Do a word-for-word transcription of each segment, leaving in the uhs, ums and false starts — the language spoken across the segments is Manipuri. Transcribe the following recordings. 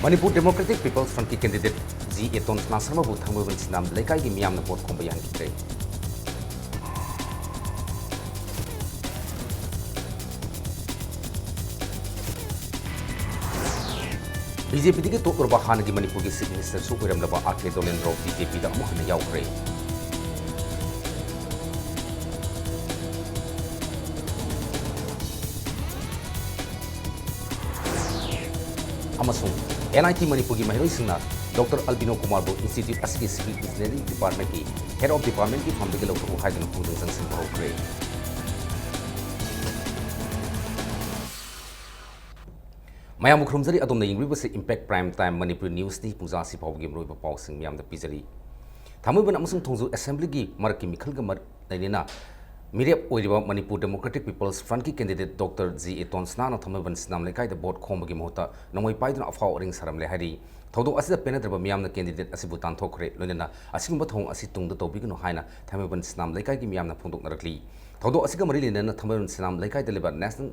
ꯃꯅꯤꯄꯨꯔ ꯗꯦꯃꯣꯀ꯭ꯔꯦꯇꯤꯛ ꯄꯤꯄꯜꯁ ꯐ꯭ꯔꯟꯠꯀꯤ ꯀꯦꯟꯗꯤꯗꯦꯠ ꯖꯤ ꯑꯦꯇꯣꯟ ꯁꯅꯥ ꯁꯔꯃꯕꯨ ꯊꯥꯡꯃꯩꯕꯟ ꯁꯤꯅꯥꯝ ꯂꯩꯀꯥꯏꯒꯤ ꯃꯤꯌꯥꯝꯅ ꯚꯣꯠ ꯈꯣꯝꯕ ꯌꯥꯍꯟꯈꯤꯗ꯭ꯔꯦ꯫ ꯕꯤ ꯖꯦ ꯄꯤꯗꯒꯤ ꯇꯣꯛꯂꯨꯔꯕ ꯍꯥꯟꯅꯒꯤ ꯃꯅꯤꯄꯨꯔꯒꯤ ꯆꯤꯐ ꯃꯤꯅꯤꯁꯇꯔꯁꯨ ꯑꯣꯏꯔꯝꯂꯕ ꯑꯥꯔ ꯀꯦ ꯗꯣꯂꯦꯟꯗ꯭ꯔꯣ ꯕꯤ ꯖꯦ ꯄꯤꯗ ꯑꯃꯨꯛ ꯍꯟꯅ ꯌꯥꯎꯈ꯭ꯔꯦ꯫ ꯑꯃꯁꯨꯡ ꯑꯦꯟ ꯑꯥꯏ ꯇꯤ ꯃꯅꯤꯄꯨꯔꯒꯤ ꯃꯍꯩꯔꯣꯏꯁꯤꯡꯅ ꯗꯣꯛꯇꯔ ꯑꯜꯕꯤꯅꯣ ꯀꯨꯃꯥꯔꯕꯨ ꯏꯟꯁꯇꯤꯇ꯭ꯌꯨꯠ ꯑꯁꯤꯒꯤ ꯁꯤꯚꯤꯜ ꯏꯟꯖꯤꯅꯤꯌꯥꯔꯤꯡ ꯗꯤꯄꯥꯔꯠꯃꯦꯟꯠꯀꯤ ꯍꯦꯗ ꯑꯣꯐ ꯗꯤꯄꯥꯔꯠꯃꯦꯟꯠꯀꯤ ꯐꯝꯗꯒꯤ ꯂꯧꯊꯣꯛꯎ ꯍꯥꯏꯗꯨꯅ ꯈꯣꯡꯖꯪ ꯆꯪꯁꯤꯟꯕ ꯍꯧꯈ꯭ꯔꯦ꯫ ꯃꯌꯥꯝꯕꯨ ꯈꯨꯔꯨꯝꯖꯔꯤ꯫ ꯑꯗꯣꯝꯅ ꯌꯦꯡꯕꯤꯔꯤꯕꯁꯤ ꯏꯝꯄꯦꯛ ꯄ꯭ꯔꯥꯏꯝ ꯇꯥꯏꯝ ꯃꯅꯤꯄꯨꯔꯤ ꯅ꯭ꯌꯨꯁꯅꯤ꯫ ꯄꯨꯡꯖꯥ ꯑꯁꯤ ꯐꯥꯎꯕꯒꯤ ꯃꯔꯨꯑꯣꯏꯕ ꯄꯥꯎꯁꯤꯡ ꯃꯌꯥꯝꯗ ꯄꯤꯖꯔꯤ꯫ ꯊꯥꯡꯃꯩꯕꯟ ꯑꯃꯁꯨꯡ ꯊꯣꯡꯖꯨ ꯑꯦꯁꯦꯝꯕ꯭ꯂꯤꯒꯤ ꯃꯔꯛꯀꯤ ꯃꯤꯈꯜꯒ ꯃꯔ-, ꯂꯩꯅꯅ ꯃꯤꯔꯦꯞ ꯑꯣꯏꯔꯤꯕ ꯃꯅꯤꯄꯨꯔ ꯗꯦꯃꯣꯀ꯭ꯔꯦꯇꯤꯛ ꯄꯤꯄꯜꯁ ꯐ꯭ꯔꯟꯠꯀꯤ ꯀꯦꯟꯗꯤꯗꯦꯠ ꯗꯣꯛꯇꯔ ꯖꯤ ꯑꯦꯇꯣꯟ ꯁꯅꯥꯅ ꯊꯥꯡꯃꯩꯕꯟ ꯁꯤꯅꯥꯝ ꯂꯩꯀꯥꯏꯗ ꯚꯣꯠ ꯈꯣꯝꯕꯒꯤ ꯃꯍꯨꯠꯇ ꯅꯣꯡꯃꯩ ꯄꯥꯏꯗꯨꯅ ꯑꯐꯥꯎ ꯑꯔꯤꯡ ꯁꯥꯔꯝꯂꯦ ꯍꯥꯏꯔꯤ꯫ ꯊꯧꯗꯣꯛ ꯑꯁꯤꯗ ꯄꯦꯟꯅꯗ꯭ꯔꯕ ꯃꯤꯌꯥꯝꯅ ꯀꯦꯟꯗꯤꯗꯦꯠ ꯑꯁꯤꯕꯨ ꯇꯥꯟꯊꯣꯛꯈ꯭ꯔꯦ꯫ ꯂꯣꯏꯅꯅ ꯑꯁꯤꯒꯨꯝꯕ ꯊꯧꯑꯣꯡ ꯑꯁꯤ ꯇꯨꯡꯗ ꯇꯧꯕꯤꯒꯅꯨ ꯍꯥꯏꯅ ꯊꯥꯡꯃꯩꯕꯟ ꯁꯤꯅꯥꯝ ꯂꯩꯀꯥꯏꯒꯤ ꯃꯤꯌꯥꯝꯅ ꯐꯣꯡꯗꯣꯛꯅꯔꯛꯂꯤ꯫ ꯊꯧꯗꯣꯛ ꯑꯁꯤꯒ ꯃꯔꯤ ꯂꯩꯅꯅ ꯊꯥꯡꯃꯩꯕꯟ ꯁꯤꯅꯥꯝ ꯂꯩꯀꯥꯏꯗ ꯂꯩꯕ ꯅꯦꯁꯅꯦꯜ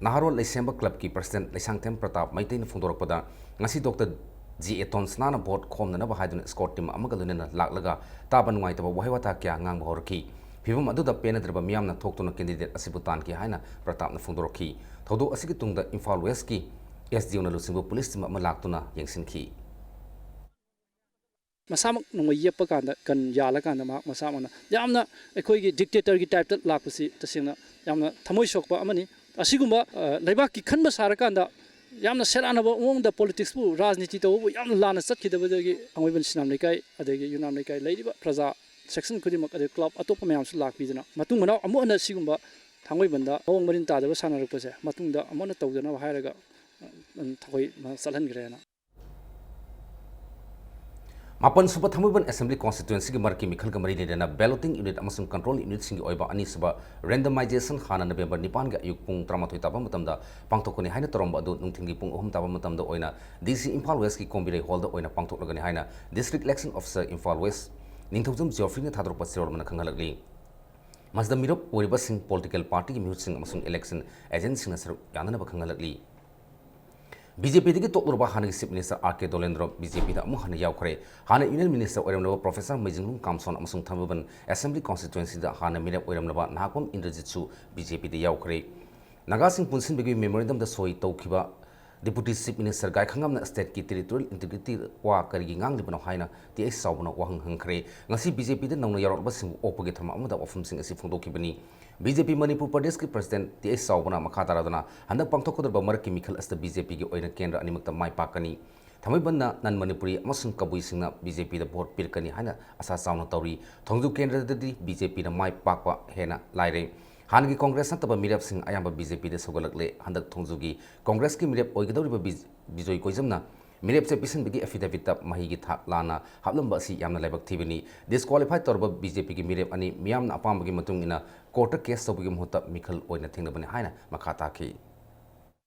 ꯅꯍꯥꯔꯣꯜ ꯂꯩꯁꯦꯝꯕ ꯀ꯭ꯂꯕꯀꯤ ꯄ꯭ꯔꯁꯤꯗꯦꯟꯠ ꯂꯩꯁꯥꯡꯊꯦꯝ ꯄ꯭ꯔꯇꯥꯞ ꯃꯩꯇꯩꯅ ꯐꯣꯡꯗꯣꯔꯛꯄꯗ, ꯉꯁꯤ ꯗꯣꯛꯇꯔ ꯖꯤ ꯑꯦꯇꯣꯟ ꯁꯅꯥꯅ ꯚꯣꯠ ꯈꯣꯝꯅꯅꯕ ꯍꯥꯏꯗꯨꯅ ꯁ꯭ꯀꯣꯠ ꯇꯤꯝ ꯑꯃꯒ ꯂꯣꯏꯅꯅ ꯂꯥꯛꯂꯒ ꯇꯥꯕ ꯅꯨꯡꯉꯥꯏꯇꯕ ꯋꯥꯍꯩ ꯋꯥꯇꯥ ꯀꯌꯥ ꯉꯥꯡꯕ ꯍꯧꯔꯛꯈꯤ꯫ ꯐꯤꯚꯝ ꯑꯗꯨꯗ ꯄꯦꯟꯅꯗ꯭ꯔꯕ ꯃꯤꯌꯥꯝꯅ ꯊꯣꯛꯇꯨꯅ ꯀꯦꯟꯗꯤꯗꯦꯠ ꯑꯁꯤꯕꯨ ꯇꯥꯟꯈꯤ ꯍꯥꯏꯅ ꯄ꯭ꯔꯇꯥꯞꯅ ꯐꯣꯡꯗꯣꯔꯛꯈꯤ꯫ ꯊꯧꯗꯣꯛ ꯑꯁꯤꯒꯤ ꯇꯨꯡꯗ ꯏꯝꯐꯥꯜ ꯋꯦꯁ꯭ꯠꯀꯤ ꯑꯦꯁ ꯗꯤ ꯑꯣꯅ ꯂꯨꯆꯤꯡꯕ ꯄꯨꯂꯤꯁ ꯇꯤꯝ ꯑꯃ ꯂꯥꯛꯇꯨꯅ ꯌꯦꯡꯁꯤꯟꯈꯤ꯫ ꯃꯁꯥꯃꯛ ꯅꯣꯡꯃꯩ ꯌꯦꯞꯄ ꯀꯥꯟꯗ, ꯒꯟ ꯌꯥꯜꯂꯀꯥꯟꯗ ꯃꯍꯥꯛ ꯃꯁꯥꯃꯛꯅ ꯌꯥꯝꯅ ꯑꯩꯈꯣꯏꯒꯤ ꯗꯤꯛꯇꯦꯇꯔꯒꯤ ꯇꯥꯏꯞꯇ ꯂꯥꯛꯄꯁꯤ ꯇꯁꯦꯡꯅ ꯌꯥꯝꯅ ꯊꯃꯣꯏ ꯁꯣꯛꯄ ꯑꯃꯅꯤ꯫ ꯑꯁꯤꯒꯨꯝꯕ, ꯑ, ꯂꯩꯕꯥꯛꯀꯤ ꯈꯟꯕ ꯁꯥꯔꯀꯥꯟꯗ ꯌꯥꯝꯅ ꯁꯦꯔꯥꯟꯅꯕ ꯃꯑꯣꯡꯗ ꯄꯣꯂꯤꯇꯤꯛꯁꯄꯨ, ꯔꯥꯖꯅꯤꯇꯤ ꯇꯧꯕꯕꯨ ꯌꯥꯝꯅ ꯂꯥꯟꯅ ꯆꯠꯈꯤꯗꯕꯗꯒꯤ ꯊꯥꯡꯃꯩꯕꯟ ꯁꯤꯅꯥꯝ ꯂꯩꯀꯥꯏ ꯑꯗꯒꯤ ꯌꯨꯅꯥꯝ ꯂꯩꯀꯥꯏ ꯂꯩꯔꯤꯕ ꯄ꯭ꯔꯖꯥ ꯁꯦꯛꯁꯟ ꯈꯨꯗꯤꯡꯃꯛ, ꯑꯗꯩ ꯀ꯭ꯂꯕ ꯑꯇꯣꯞꯄ ꯃꯌꯥꯝꯁꯨ ꯂꯥꯛꯄꯤꯗꯨꯅ ꯃꯇꯨꯡ ꯃꯅꯥꯎ ꯑꯃꯨꯛ ꯍꯟꯅ ꯁꯤꯒꯨꯝꯕ ꯊꯥꯡꯃꯩꯕꯟꯗ ꯃꯑꯣꯡ ꯃꯔꯤꯟ ꯇꯥꯗꯕ ꯁꯥꯟꯅꯔꯛꯄꯁꯦ ꯃꯇꯨꯡꯗ ꯑꯃꯨꯛ ꯍꯟꯅ ꯇꯧꯗꯅꯕ ꯍꯥꯏꯔꯒ, ꯎꯝ, ꯊꯧꯒꯣꯏ ꯆꯠꯍꯟꯈ꯭ꯔꯦꯅ꯫ ꯃꯥꯄꯟ ꯁꯨꯕ ꯊꯥꯡꯃꯩꯕꯟ ꯑꯦꯁꯦꯝꯕ꯭ꯂꯤ ꯀꯣꯟꯁꯇꯤꯇ꯭ꯋꯦꯟꯁꯤꯒꯤ ꯃꯔꯛꯀꯤ ꯃꯤꯈꯜꯒ ꯃꯔꯤ ꯂꯩꯅꯅ ꯕꯦꯂꯣꯇꯤꯡ ꯌꯨꯅꯤꯠ ꯑꯃꯁꯨꯡ ꯀꯟꯇ꯭ꯔꯣꯜ ꯌꯨꯅꯤꯠꯁꯤꯡꯒꯤ ꯑꯣꯏꯕ ꯑꯅꯤꯁꯨꯕ ꯔꯦꯟꯗꯃꯥꯏꯖꯦꯁꯟ ꯍꯥꯟꯅ ꯅꯕꯦꯝꯕꯔ ꯅꯤꯄꯥꯟꯒꯤ ꯑꯌꯨꯛ ꯄꯨꯡ ꯇꯔꯥꯃꯥꯊꯣꯏ ꯇꯥꯕ ꯃꯇꯝꯗ ꯄꯥꯡꯊꯣꯛꯀꯅꯤ ꯍꯥꯏꯅ ꯇꯧꯔꯝꯕ ꯑꯗꯨ ꯅꯨꯡꯊꯤꯜꯒꯤ ꯄꯨꯡ ꯑꯍꯨꯝ ꯇꯥꯕ ꯃꯇꯝꯗ ꯑꯣꯏꯅ ꯗꯤ ꯁꯤ ꯏꯝꯐꯥꯜ ꯋꯦꯁ꯭ꯠꯀꯤ ꯀꯣꯝꯕꯤꯔꯩ ꯍꯣꯜꯗ ꯑꯣꯏꯅ ꯄꯥꯡꯊꯣꯛꯂꯒꯅꯤ ꯍꯥꯏꯅ district election officer Imphal west Ningthoujam ꯖꯤꯑꯣꯐ꯭ꯔꯤꯅ ꯊꯥꯗꯣꯔꯛꯄ ꯆꯦꯔꯣꯜ ꯑꯃꯅ ꯈꯪꯍꯜꯂꯛꯂꯤ꯫ ꯃꯁꯤꯗ ꯃꯤꯔꯦꯞ ꯑꯣꯏꯔꯤꯕꯁꯤꯡ, ꯄꯣꯂꯤꯇꯤꯀꯦꯜ ꯄꯥꯔꯇꯤꯒꯤ ꯃꯤꯍꯨꯠꯁꯤꯡ ꯑꯃꯁꯨꯡ ꯏꯂꯦꯛꯁꯟ ꯑꯦꯖꯦꯟꯠꯁꯤꯡꯅ ꯁꯔꯨꯛ ꯌꯥꯅꯅꯕ ꯈꯪꯍꯜꯂꯛꯂꯤ꯫ ꯕꯤ ꯖꯦ ꯄꯤꯗꯒꯤ ꯇꯣꯛꯂꯨꯔꯕ ꯍꯥꯟꯅꯒꯤ Chief Minister ꯑꯥꯔ ꯀꯦ ꯗꯣꯂꯦꯟꯗ꯭ꯔꯣ ꯕꯤ ꯖꯦ ꯄꯤꯗ ꯑꯃꯨꯛ ꯍꯟꯅ ꯌꯥꯎꯈ꯭ꯔꯦ꯫ ꯍꯥꯟꯅ Union Minister ꯑꯣꯏꯔꯝꯂꯕ Professor ꯃꯩꯖꯤꯡꯂꯨꯡ ꯀꯥꯝꯁꯣꯟ ꯑꯃꯁꯨꯡ ꯊꯥꯡꯃꯩꯕꯟ Assembly Constituencyꯗ ꯍꯥꯟꯅ ꯃꯤꯔꯦꯞ ꯑꯣꯏꯔꯝꯂꯕ ꯅꯍꯥꯛꯄꯝ ꯏꯟꯗ꯭ꯔꯖꯤꯠꯁꯨ ꯕꯤ ꯖꯦ ꯄꯤꯗ ꯌꯥꯎꯈ꯭ꯔꯦ꯫ ꯅꯥꯒꯥꯁꯤꯡ ꯄꯨꯟꯁꯤꯟꯕꯒꯤ memorandumꯗ ꯁꯣꯏ ꯇꯧꯈꯤꯕ Deputy Chief Minister ꯒꯥꯏꯈꯉꯝꯅ stateꯀꯤ territorial integrityꯗ ꯋꯥ ꯀꯔꯤꯒꯤ ꯉꯥꯡꯂꯤꯕꯅꯣ ꯍꯥꯏꯅ ꯇꯤ ꯑꯩꯆ ꯆꯥꯎꯕꯅ ꯋꯥꯍꯪ ꯍꯪꯈ꯭ꯔꯦ꯫ ꯉꯁꯤ ꯕꯤ ꯖꯦ ꯄꯤꯗ ꯅꯧꯅ ꯌꯥꯎꯔꯛꯂꯕꯁꯤꯡꯕꯨ ꯑꯣꯛꯄꯒꯤ ꯊꯧꯔꯝ ꯑꯃꯗ ꯋꯥꯐꯝꯁꯤꯡ ꯑꯁꯤ ꯐꯣꯡꯗꯣꯛꯈꯤꯕꯅꯤ꯫ ꯕꯤ ꯖꯦ ꯄꯤ ꯃꯅꯤꯄꯨꯔ ꯄ꯭ꯔꯗꯦꯁꯀꯤ President ꯇꯤ ꯑꯩꯆ ꯆꯥꯎꯕꯅ ꯃꯈꯥ ꯇꯥꯔꯗꯨꯅ ꯍꯟꯗꯛ ꯄꯥꯡꯊꯣꯛꯀꯗꯧꯔꯤꯕ ꯃꯔꯛꯀꯤ ꯃꯤꯈꯜ ꯑꯁꯤꯗ ꯕꯤ ꯖꯦ ꯄꯤꯒꯤ ꯑꯣꯏꯅ ꯀꯦꯟꯗ꯭ꯔ ꯑꯅꯤꯃꯛꯇ ꯃꯥꯏ ꯄꯥꯛꯀꯅꯤ꯫ ꯊꯥꯡꯃꯩꯕꯟꯅ non Manipuri ꯑꯃꯁꯨꯡ ꯀꯕꯨꯏꯁꯤꯡꯅ ꯕꯤ ꯖꯦ ꯄꯤꯗ vote ꯄꯤꯔꯛꯀꯅꯤ ꯍꯥꯏꯅ ꯑꯁꯥ ꯆꯥꯎꯅ ꯇꯧꯔꯤ꯫ ꯊꯣꯡꯖꯨ ꯀꯦꯟꯗ꯭ꯔꯗꯗꯤ ꯕꯤ ꯖꯦ ꯄꯤꯅ ꯃꯥꯏ ꯄꯥꯛꯄ ꯍꯦꯟꯅ ꯂꯥꯏꯔꯦ꯫ ꯍꯥꯟꯅꯒꯤ ꯀꯣꯡꯒ꯭ꯔꯦꯁ ꯅꯠꯇꯕ ꯃꯤꯔꯦꯞꯁꯤꯡ ꯑꯌꯥꯝꯕ ꯕꯤ ꯖꯦ ꯄꯤꯗ ꯁꯧꯒꯠꯂꯛꯂꯦ꯫ ꯍꯟꯗꯛ ꯊꯣꯡꯖꯨꯒꯤ ꯀꯣꯡꯒ꯭ꯔꯦꯁꯀꯤ ꯃꯤꯔꯦꯞ ꯑꯣꯏꯒꯗꯧꯔꯤꯕ ꯕꯤ-, ꯕꯤꯖꯣꯏ ꯀꯣꯏꯖꯝꯅ ꯃꯤꯔꯦꯞꯁꯦ ꯄꯤꯁꯤꯟꯕꯒꯤ affidavitꯇ ꯃꯍꯩꯒꯤ ꯊꯥꯛ ꯂꯥꯟꯅ ꯍꯥꯞꯂꯝꯕ ꯑꯁꯤ ꯌꯥꯝꯅ ꯂꯥꯏꯕꯛ ꯊꯤꯕꯅꯤ꯫ Disqualify ꯇꯧꯔꯕ ꯕꯤ ꯖꯦ ꯄꯤꯒꯤ ꯃꯤꯔꯦꯞ ꯑꯅꯤ ꯃꯤꯌꯥꯝꯅ ꯑꯄꯥꯝꯕꯒꯤ ꯃꯇꯨꯡ ꯏꯟꯅ courtꯇ case ꯇꯧꯕꯒꯤ ꯃꯍꯨꯠꯇ ꯃꯤꯈꯜ ꯑꯣꯏꯅ ꯊꯦꯡꯅꯕꯅꯤ ꯍꯥꯏꯅ ꯃꯈꯥ ꯇꯥꯈꯤ꯫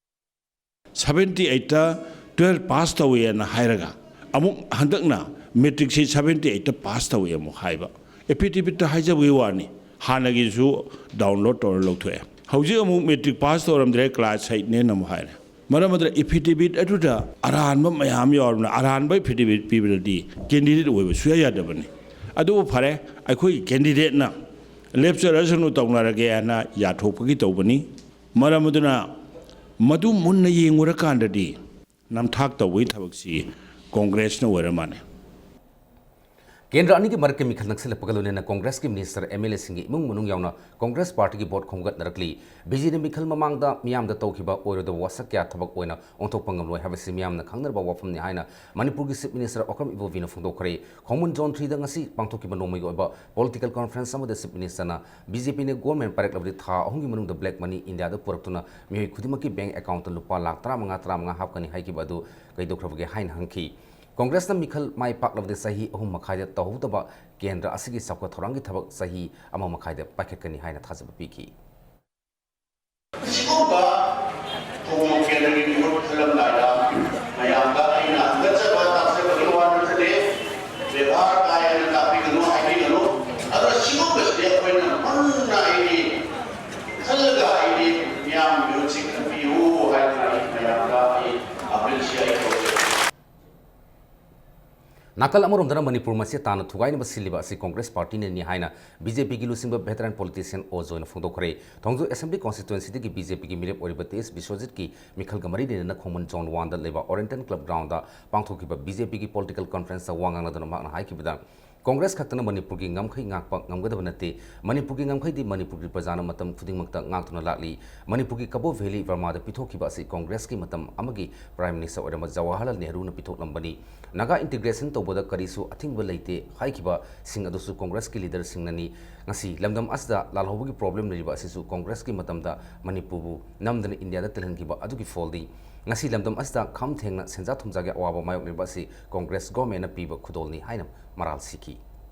Seventy eightꯇ twelve pass ꯇꯧꯋꯦꯅ ꯍꯥꯏꯔꯒ ꯑꯃꯨꯛ ꯍꯟꯗꯛꯅ matricꯁꯤ seventy eightꯇ pass ꯇꯧꯋꯦ ꯑꯃꯨꯛ ꯍꯥꯏꯕ꯫ Affidavitꯇ ꯍꯥꯏꯖꯕꯒꯤ ꯋꯥꯅꯤ, ꯍꯥꯟꯅꯒꯤꯁꯨ download ꯇꯧꯔ ꯂꯧꯊꯣꯛꯑꯦ꯫ ꯍꯧꯖꯤꯛ ꯑꯃꯨꯛ matric pass ꯇꯧꯔꯝꯗ꯭ꯔꯦ, class eightꯅꯦꯅ ꯑꯃꯨꯛ ꯍꯥꯏꯔꯦ꯫ ꯃꯔꯝ ꯑꯗꯨꯅ affidavit ꯑꯗꯨꯗ ꯑꯔꯥꯟꯕ ꯃꯌꯥꯝ ꯌꯥꯎꯔꯕꯅꯤꯅ, ꯑꯔꯥꯟꯕ affidavit ꯄꯤꯕꯗꯗꯤ candidate ꯑꯣꯏꯕ ꯁꯨꯡꯌꯥ ꯌꯥꯗꯕꯅꯤ꯫ ꯑꯗꯨꯕꯨ ꯐꯔꯦ, ꯑꯩꯈꯣꯏꯒꯤ candidateꯅ ꯂꯦꯞꯆꯔꯁꯅꯨ, ꯇꯧꯅꯔꯒꯦ ꯍꯥꯏꯅ ꯌꯥꯊꯣꯛꯄꯒꯤ ꯇꯧꯕꯅꯤ꯫ ꯃꯔꯝ ꯑꯗꯨꯅ ꯃꯗꯨ ꯃꯨꯟꯅ ꯌꯦꯡꯉꯨꯔꯀꯥꯟꯗꯗꯤ ꯅꯝꯊꯥꯛ ꯇꯧꯕꯒꯤ ꯊꯕꯛꯁꯤ ꯀꯣꯡꯒ꯭ꯔꯦꯁꯅ ꯑꯣꯏꯔ ꯃꯥꯜꯂꯦ꯫ ꯀꯦꯟꯗ꯭ꯔ ꯑꯅꯤꯒꯤ ꯃꯔꯛꯀꯤ ꯃꯤꯈꯜ ꯅꯛꯁꯤꯜꯂꯛꯄꯒ ꯂꯣꯏꯅꯅ ꯀꯣꯡꯒ꯭ꯔꯦꯁꯀꯤ minister, M L Aꯁꯤꯡꯒꯤ ꯏꯃꯨꯡ ꯃꯅꯨꯡ ꯌꯥꯎꯅ ꯀꯣꯡꯒ꯭ꯔꯦꯁ ꯄꯥꯔꯇꯤꯒꯤ vote ꯈꯣꯝꯒꯠꯅꯔꯛꯂꯤ꯫ ꯕꯤ ꯖꯦ ꯄꯤꯅ ꯃꯤꯈꯜ ꯃꯃꯥꯡꯗ ꯃꯤꯌꯥꯝꯗ ꯇꯧꯈꯤꯕ ꯑꯣꯏꯔꯣꯏꯗꯕ ꯋꯥꯁꯛ ꯀꯌꯥ ꯊꯕꯛ ꯑꯣꯏꯅ ꯑꯣꯟꯊꯣꯛꯄ ꯉꯝꯂꯣꯏ ꯍꯥꯏꯕꯁꯤ ꯃꯤꯌꯥꯝꯅ ꯈꯪꯅꯔꯕ ꯋꯥꯐꯝꯅꯤ ꯍꯥꯏꯅ ꯃꯅꯤꯄꯨꯔꯒꯤ Chief Minister ꯑꯣꯀ꯭ꯔꯝ ꯏꯕꯣꯕꯤꯅ ꯐꯣꯡꯗꯣꯛꯈ꯭ꯔꯦ꯫ ꯈꯣꯡꯃꯟ Zone threeꯗ ꯉꯁꯤ ꯄꯥꯡꯊꯣꯛꯈꯤꯕ ꯅꯣꯡꯃꯒꯤ ꯑꯣꯏꯕ political conference ꯑꯃꯗ Chief Ministerꯅ ꯕꯤ ꯖꯦ ꯄꯤꯅ government ꯄꯥꯏꯔꯛꯂꯕꯗꯤ ꯊꯥ ꯑꯍꯨꯝꯒꯤ ꯃꯅꯨꯡꯗ black money ꯏꯟꯗꯤꯌꯥꯗ ꯄꯨꯔꯛꯇꯨꯅ ꯃꯤꯑꯣꯏ ꯈꯨꯗꯤꯡꯃꯛꯀꯤ bank accountꯇ ꯂꯨꯄꯥ ꯂꯥꯈ ꯇꯔꯥꯃꯉꯥ, ꯇꯔꯥꯃꯉꯥ ꯍꯥꯞꯀꯅꯤ ꯍꯥꯏꯈꯤꯕ ꯑꯗꯨ ꯀꯩꯗꯧꯈ꯭ꯔꯕꯒꯦ ꯍꯥꯏꯅ ꯍꯪꯈꯤ꯫ ꯀꯣꯡꯒ꯭ꯔꯦꯁꯅ ꯃꯤꯈꯜ ꯃꯥꯏ ꯄꯥꯛꯂꯕꯗꯤ ꯆꯍꯤ ꯑꯍꯨꯝ ꯃꯈꯥꯏꯗ ꯇꯧꯍꯧꯗꯕ ꯀꯦꯟꯗ꯭ꯔ ꯑꯁꯤꯒꯤ ꯆꯥꯎꯈꯠ ꯊꯧꯔꯥꯡꯒꯤ ꯊꯕꯛ ꯆꯍꯤ ꯑꯃ ꯃꯈꯥꯏꯗ ꯄꯥꯏꯈꯠꯀꯅꯤ ꯍꯥꯏꯅ ꯊꯥꯖꯕ ꯄꯤꯈꯤ꯫ ꯑꯁꯤꯒꯨꯝꯕ ꯈꯣꯡꯎꯞ ꯀꯦꯟꯗ꯭ꯔꯒꯤ ꯃꯤꯍꯨꯠ ꯈꯜꯂꯝꯗꯥꯏꯗ ꯃꯌꯥꯝꯗ ꯑꯩꯅ ꯍꯪꯒꯠꯆꯕ ꯇꯥꯛꯆꯕꯒꯤ ꯋꯥ ꯅꯠꯆꯗꯦ꯫ ꯕꯦꯕꯥꯔ ꯀꯥꯏꯅ ꯇꯥꯛꯄꯤꯒꯅꯨ, ꯍꯥꯏꯕꯤꯒꯅꯨ꯫ ꯑꯗꯨꯅ ꯁꯤꯒꯨꯝꯕꯁꯤꯗꯤ ꯑꯩꯈꯣꯏꯅ ꯃꯨꯟꯅ ꯑꯩꯗꯤ ꯈꯜꯂꯒ ꯑꯩꯗꯤ ꯃꯤꯌꯥꯝꯒꯤ ꯃꯤꯍꯨꯠꯁꯤ ꯈꯟꯕꯤꯌꯨ ꯍꯥꯏꯗꯅ ꯑꯩ ꯃꯌꯥꯝꯗ ꯑꯩ ꯅꯥꯀꯜ ꯑꯃꯔꯣꯝꯗꯅ ꯃꯅꯤꯄꯨꯔ ꯃꯆꯦꯠ ꯇꯥꯅ ꯊꯨꯒꯥꯏꯅꯕ ꯁꯤꯜꯂꯤꯕ ꯑꯁꯤ ꯀꯣꯡꯒ꯭ꯔꯦꯁ ꯄꯥꯔꯇꯤꯅꯅꯤ ꯍꯥꯏꯅ ꯕꯤ ꯖꯦ ꯄꯤꯒꯤ ꯂꯨꯆꯤꯡꯕ ꯚꯦꯇꯔꯥꯟ ꯄꯣꯂꯤꯇꯤꯁꯤꯌꯟ ꯑꯣ ꯖꯣꯏꯅ ꯐꯣꯡꯗꯣꯛꯈ꯭ꯔꯦ꯫ ꯊꯣꯡꯖꯨ ꯑꯦꯁꯦꯝꯕ꯭ꯂꯤ ꯀꯣꯟꯁꯇꯤꯇ꯭ꯋꯦꯟꯁꯤꯗꯒꯤ ꯕꯤ ꯖꯦ ꯄꯤꯒꯤ ꯃꯤꯔꯦꯞ ꯑꯣꯏꯔꯤꯕ ꯇꯤ ꯑꯦꯁ ꯕꯤꯁ꯭ꯋꯖꯤꯠꯀꯤ ꯃꯤꯈꯜꯒ ꯃꯔꯤ ꯂꯩꯅꯅ ꯈꯣꯡꯃꯟ ꯖꯣꯟ ꯋꯥꯟꯗ ꯂꯩꯕ ꯑꯣꯔꯦꯟꯇꯟ ꯀ꯭ꯂꯕ ꯒ꯭ꯔꯥꯎꯟꯗ ꯄꯥꯡꯊꯣꯛꯈꯤꯕ ꯕꯤ ꯖꯦ ꯄꯤꯒꯤ ꯄꯣꯂꯤꯇꯤꯀꯦꯜ ꯀꯣꯟꯐ꯭ꯔꯦꯟꯁꯇ ꯋꯥ ꯉꯥꯡꯅꯗꯨꯅ ꯃꯍꯥꯛꯅ ꯍꯥꯏꯈꯤꯕꯗ, ꯀꯣꯡꯒ꯭ꯔꯦꯁ ꯈꯛꯇꯅ ꯃꯅꯤꯄꯨꯔꯒꯤ ꯉꯝꯈꯩ ꯉꯥꯛꯄ ꯉꯝꯒꯗꯕ ꯅꯠꯇꯦ꯫ ꯃꯅꯤꯄꯨꯔꯒꯤ ꯉꯝꯈꯩꯗꯤ ꯃꯅꯤꯄꯨꯔꯒꯤ ꯄ꯭ꯔꯖꯥꯅ ꯃꯇꯝ ꯈꯨꯗꯤꯡꯃꯛꯇ ꯉꯥꯛꯇꯨꯅ ꯂꯥꯛꯂꯤ꯫ ꯃꯅꯤꯄꯨꯔꯒꯤ ꯀꯕꯣ ꯚꯦꯂꯤ ꯕꯔꯃꯥꯗ ꯄꯤꯊꯣꯛꯈꯤꯕ ꯑꯁꯤ ꯀꯣꯡꯒ꯭ꯔꯦꯁꯀꯤ ꯃꯇꯝ ꯑꯃꯒꯤ ꯄ꯭ꯔꯥꯏꯝ ꯃꯤꯅꯤꯁꯇꯔ ꯑꯣꯏꯔꯝꯕ ꯖꯋꯥꯍꯔꯂꯥꯜ ꯅꯦꯍꯔꯨꯅ ꯄꯤꯊꯣꯛꯂꯝꯕꯅꯤ꯫ ꯅꯥꯒꯥ ꯏꯟꯇꯤꯒ꯭ꯔꯦꯁꯟ ꯇꯧꯕꯗ ꯀꯔꯤꯁꯨ ꯑꯊꯤꯡꯕ ꯂꯩꯇꯦ ꯍꯥꯏꯈꯤꯕꯁꯤꯡ ꯑꯗꯨꯁꯨ ꯀꯣꯡꯒ꯭ꯔꯦꯁꯀꯤ ꯂꯤꯗꯔꯁꯤꯡꯅꯅꯤ꯫ ꯉꯁꯤ ꯂꯝꯗꯝ ꯑꯁꯤꯗ ꯂꯥꯜꯍꯧꯕꯒꯤ ꯄ꯭ꯔꯣꯕ꯭ꯂꯦꯝ ꯂꯩꯔꯤꯕ ꯑꯁꯤꯁꯨ ꯀꯣꯡꯒ꯭ꯔꯦꯁꯀꯤ ꯃꯇꯝꯗ ꯃꯅꯤꯄꯨꯔꯕꯨ ꯅꯝꯗꯅ ꯏꯟꯗꯤꯌꯥꯗ ꯇꯤꯜꯍꯟꯈꯤꯕ ꯑꯗꯨꯒꯤ ꯐꯣꯜꯅꯤ꯫ ꯉꯁꯤ ꯂꯝꯗꯝ ꯑꯁꯤꯗ ꯈꯝ ꯊꯦꯡꯅ ꯁꯦꯟꯖꯥ ꯊꯨꯝꯖꯥꯒꯤ ꯑꯋꯥꯕ ꯃꯥꯌꯣꯛꯅꯔꯤꯕ ꯑꯁꯤ ꯀꯣꯡꯒ꯭ꯔꯦꯁ ꯒꯣꯔꯃꯦꯟꯅ ꯄꯤꯕ ꯈꯨꯗꯣꯜꯅꯤ ꯍꯥꯏꯅ ꯃꯔꯥꯜ ꯁꯤꯈꯤ꯫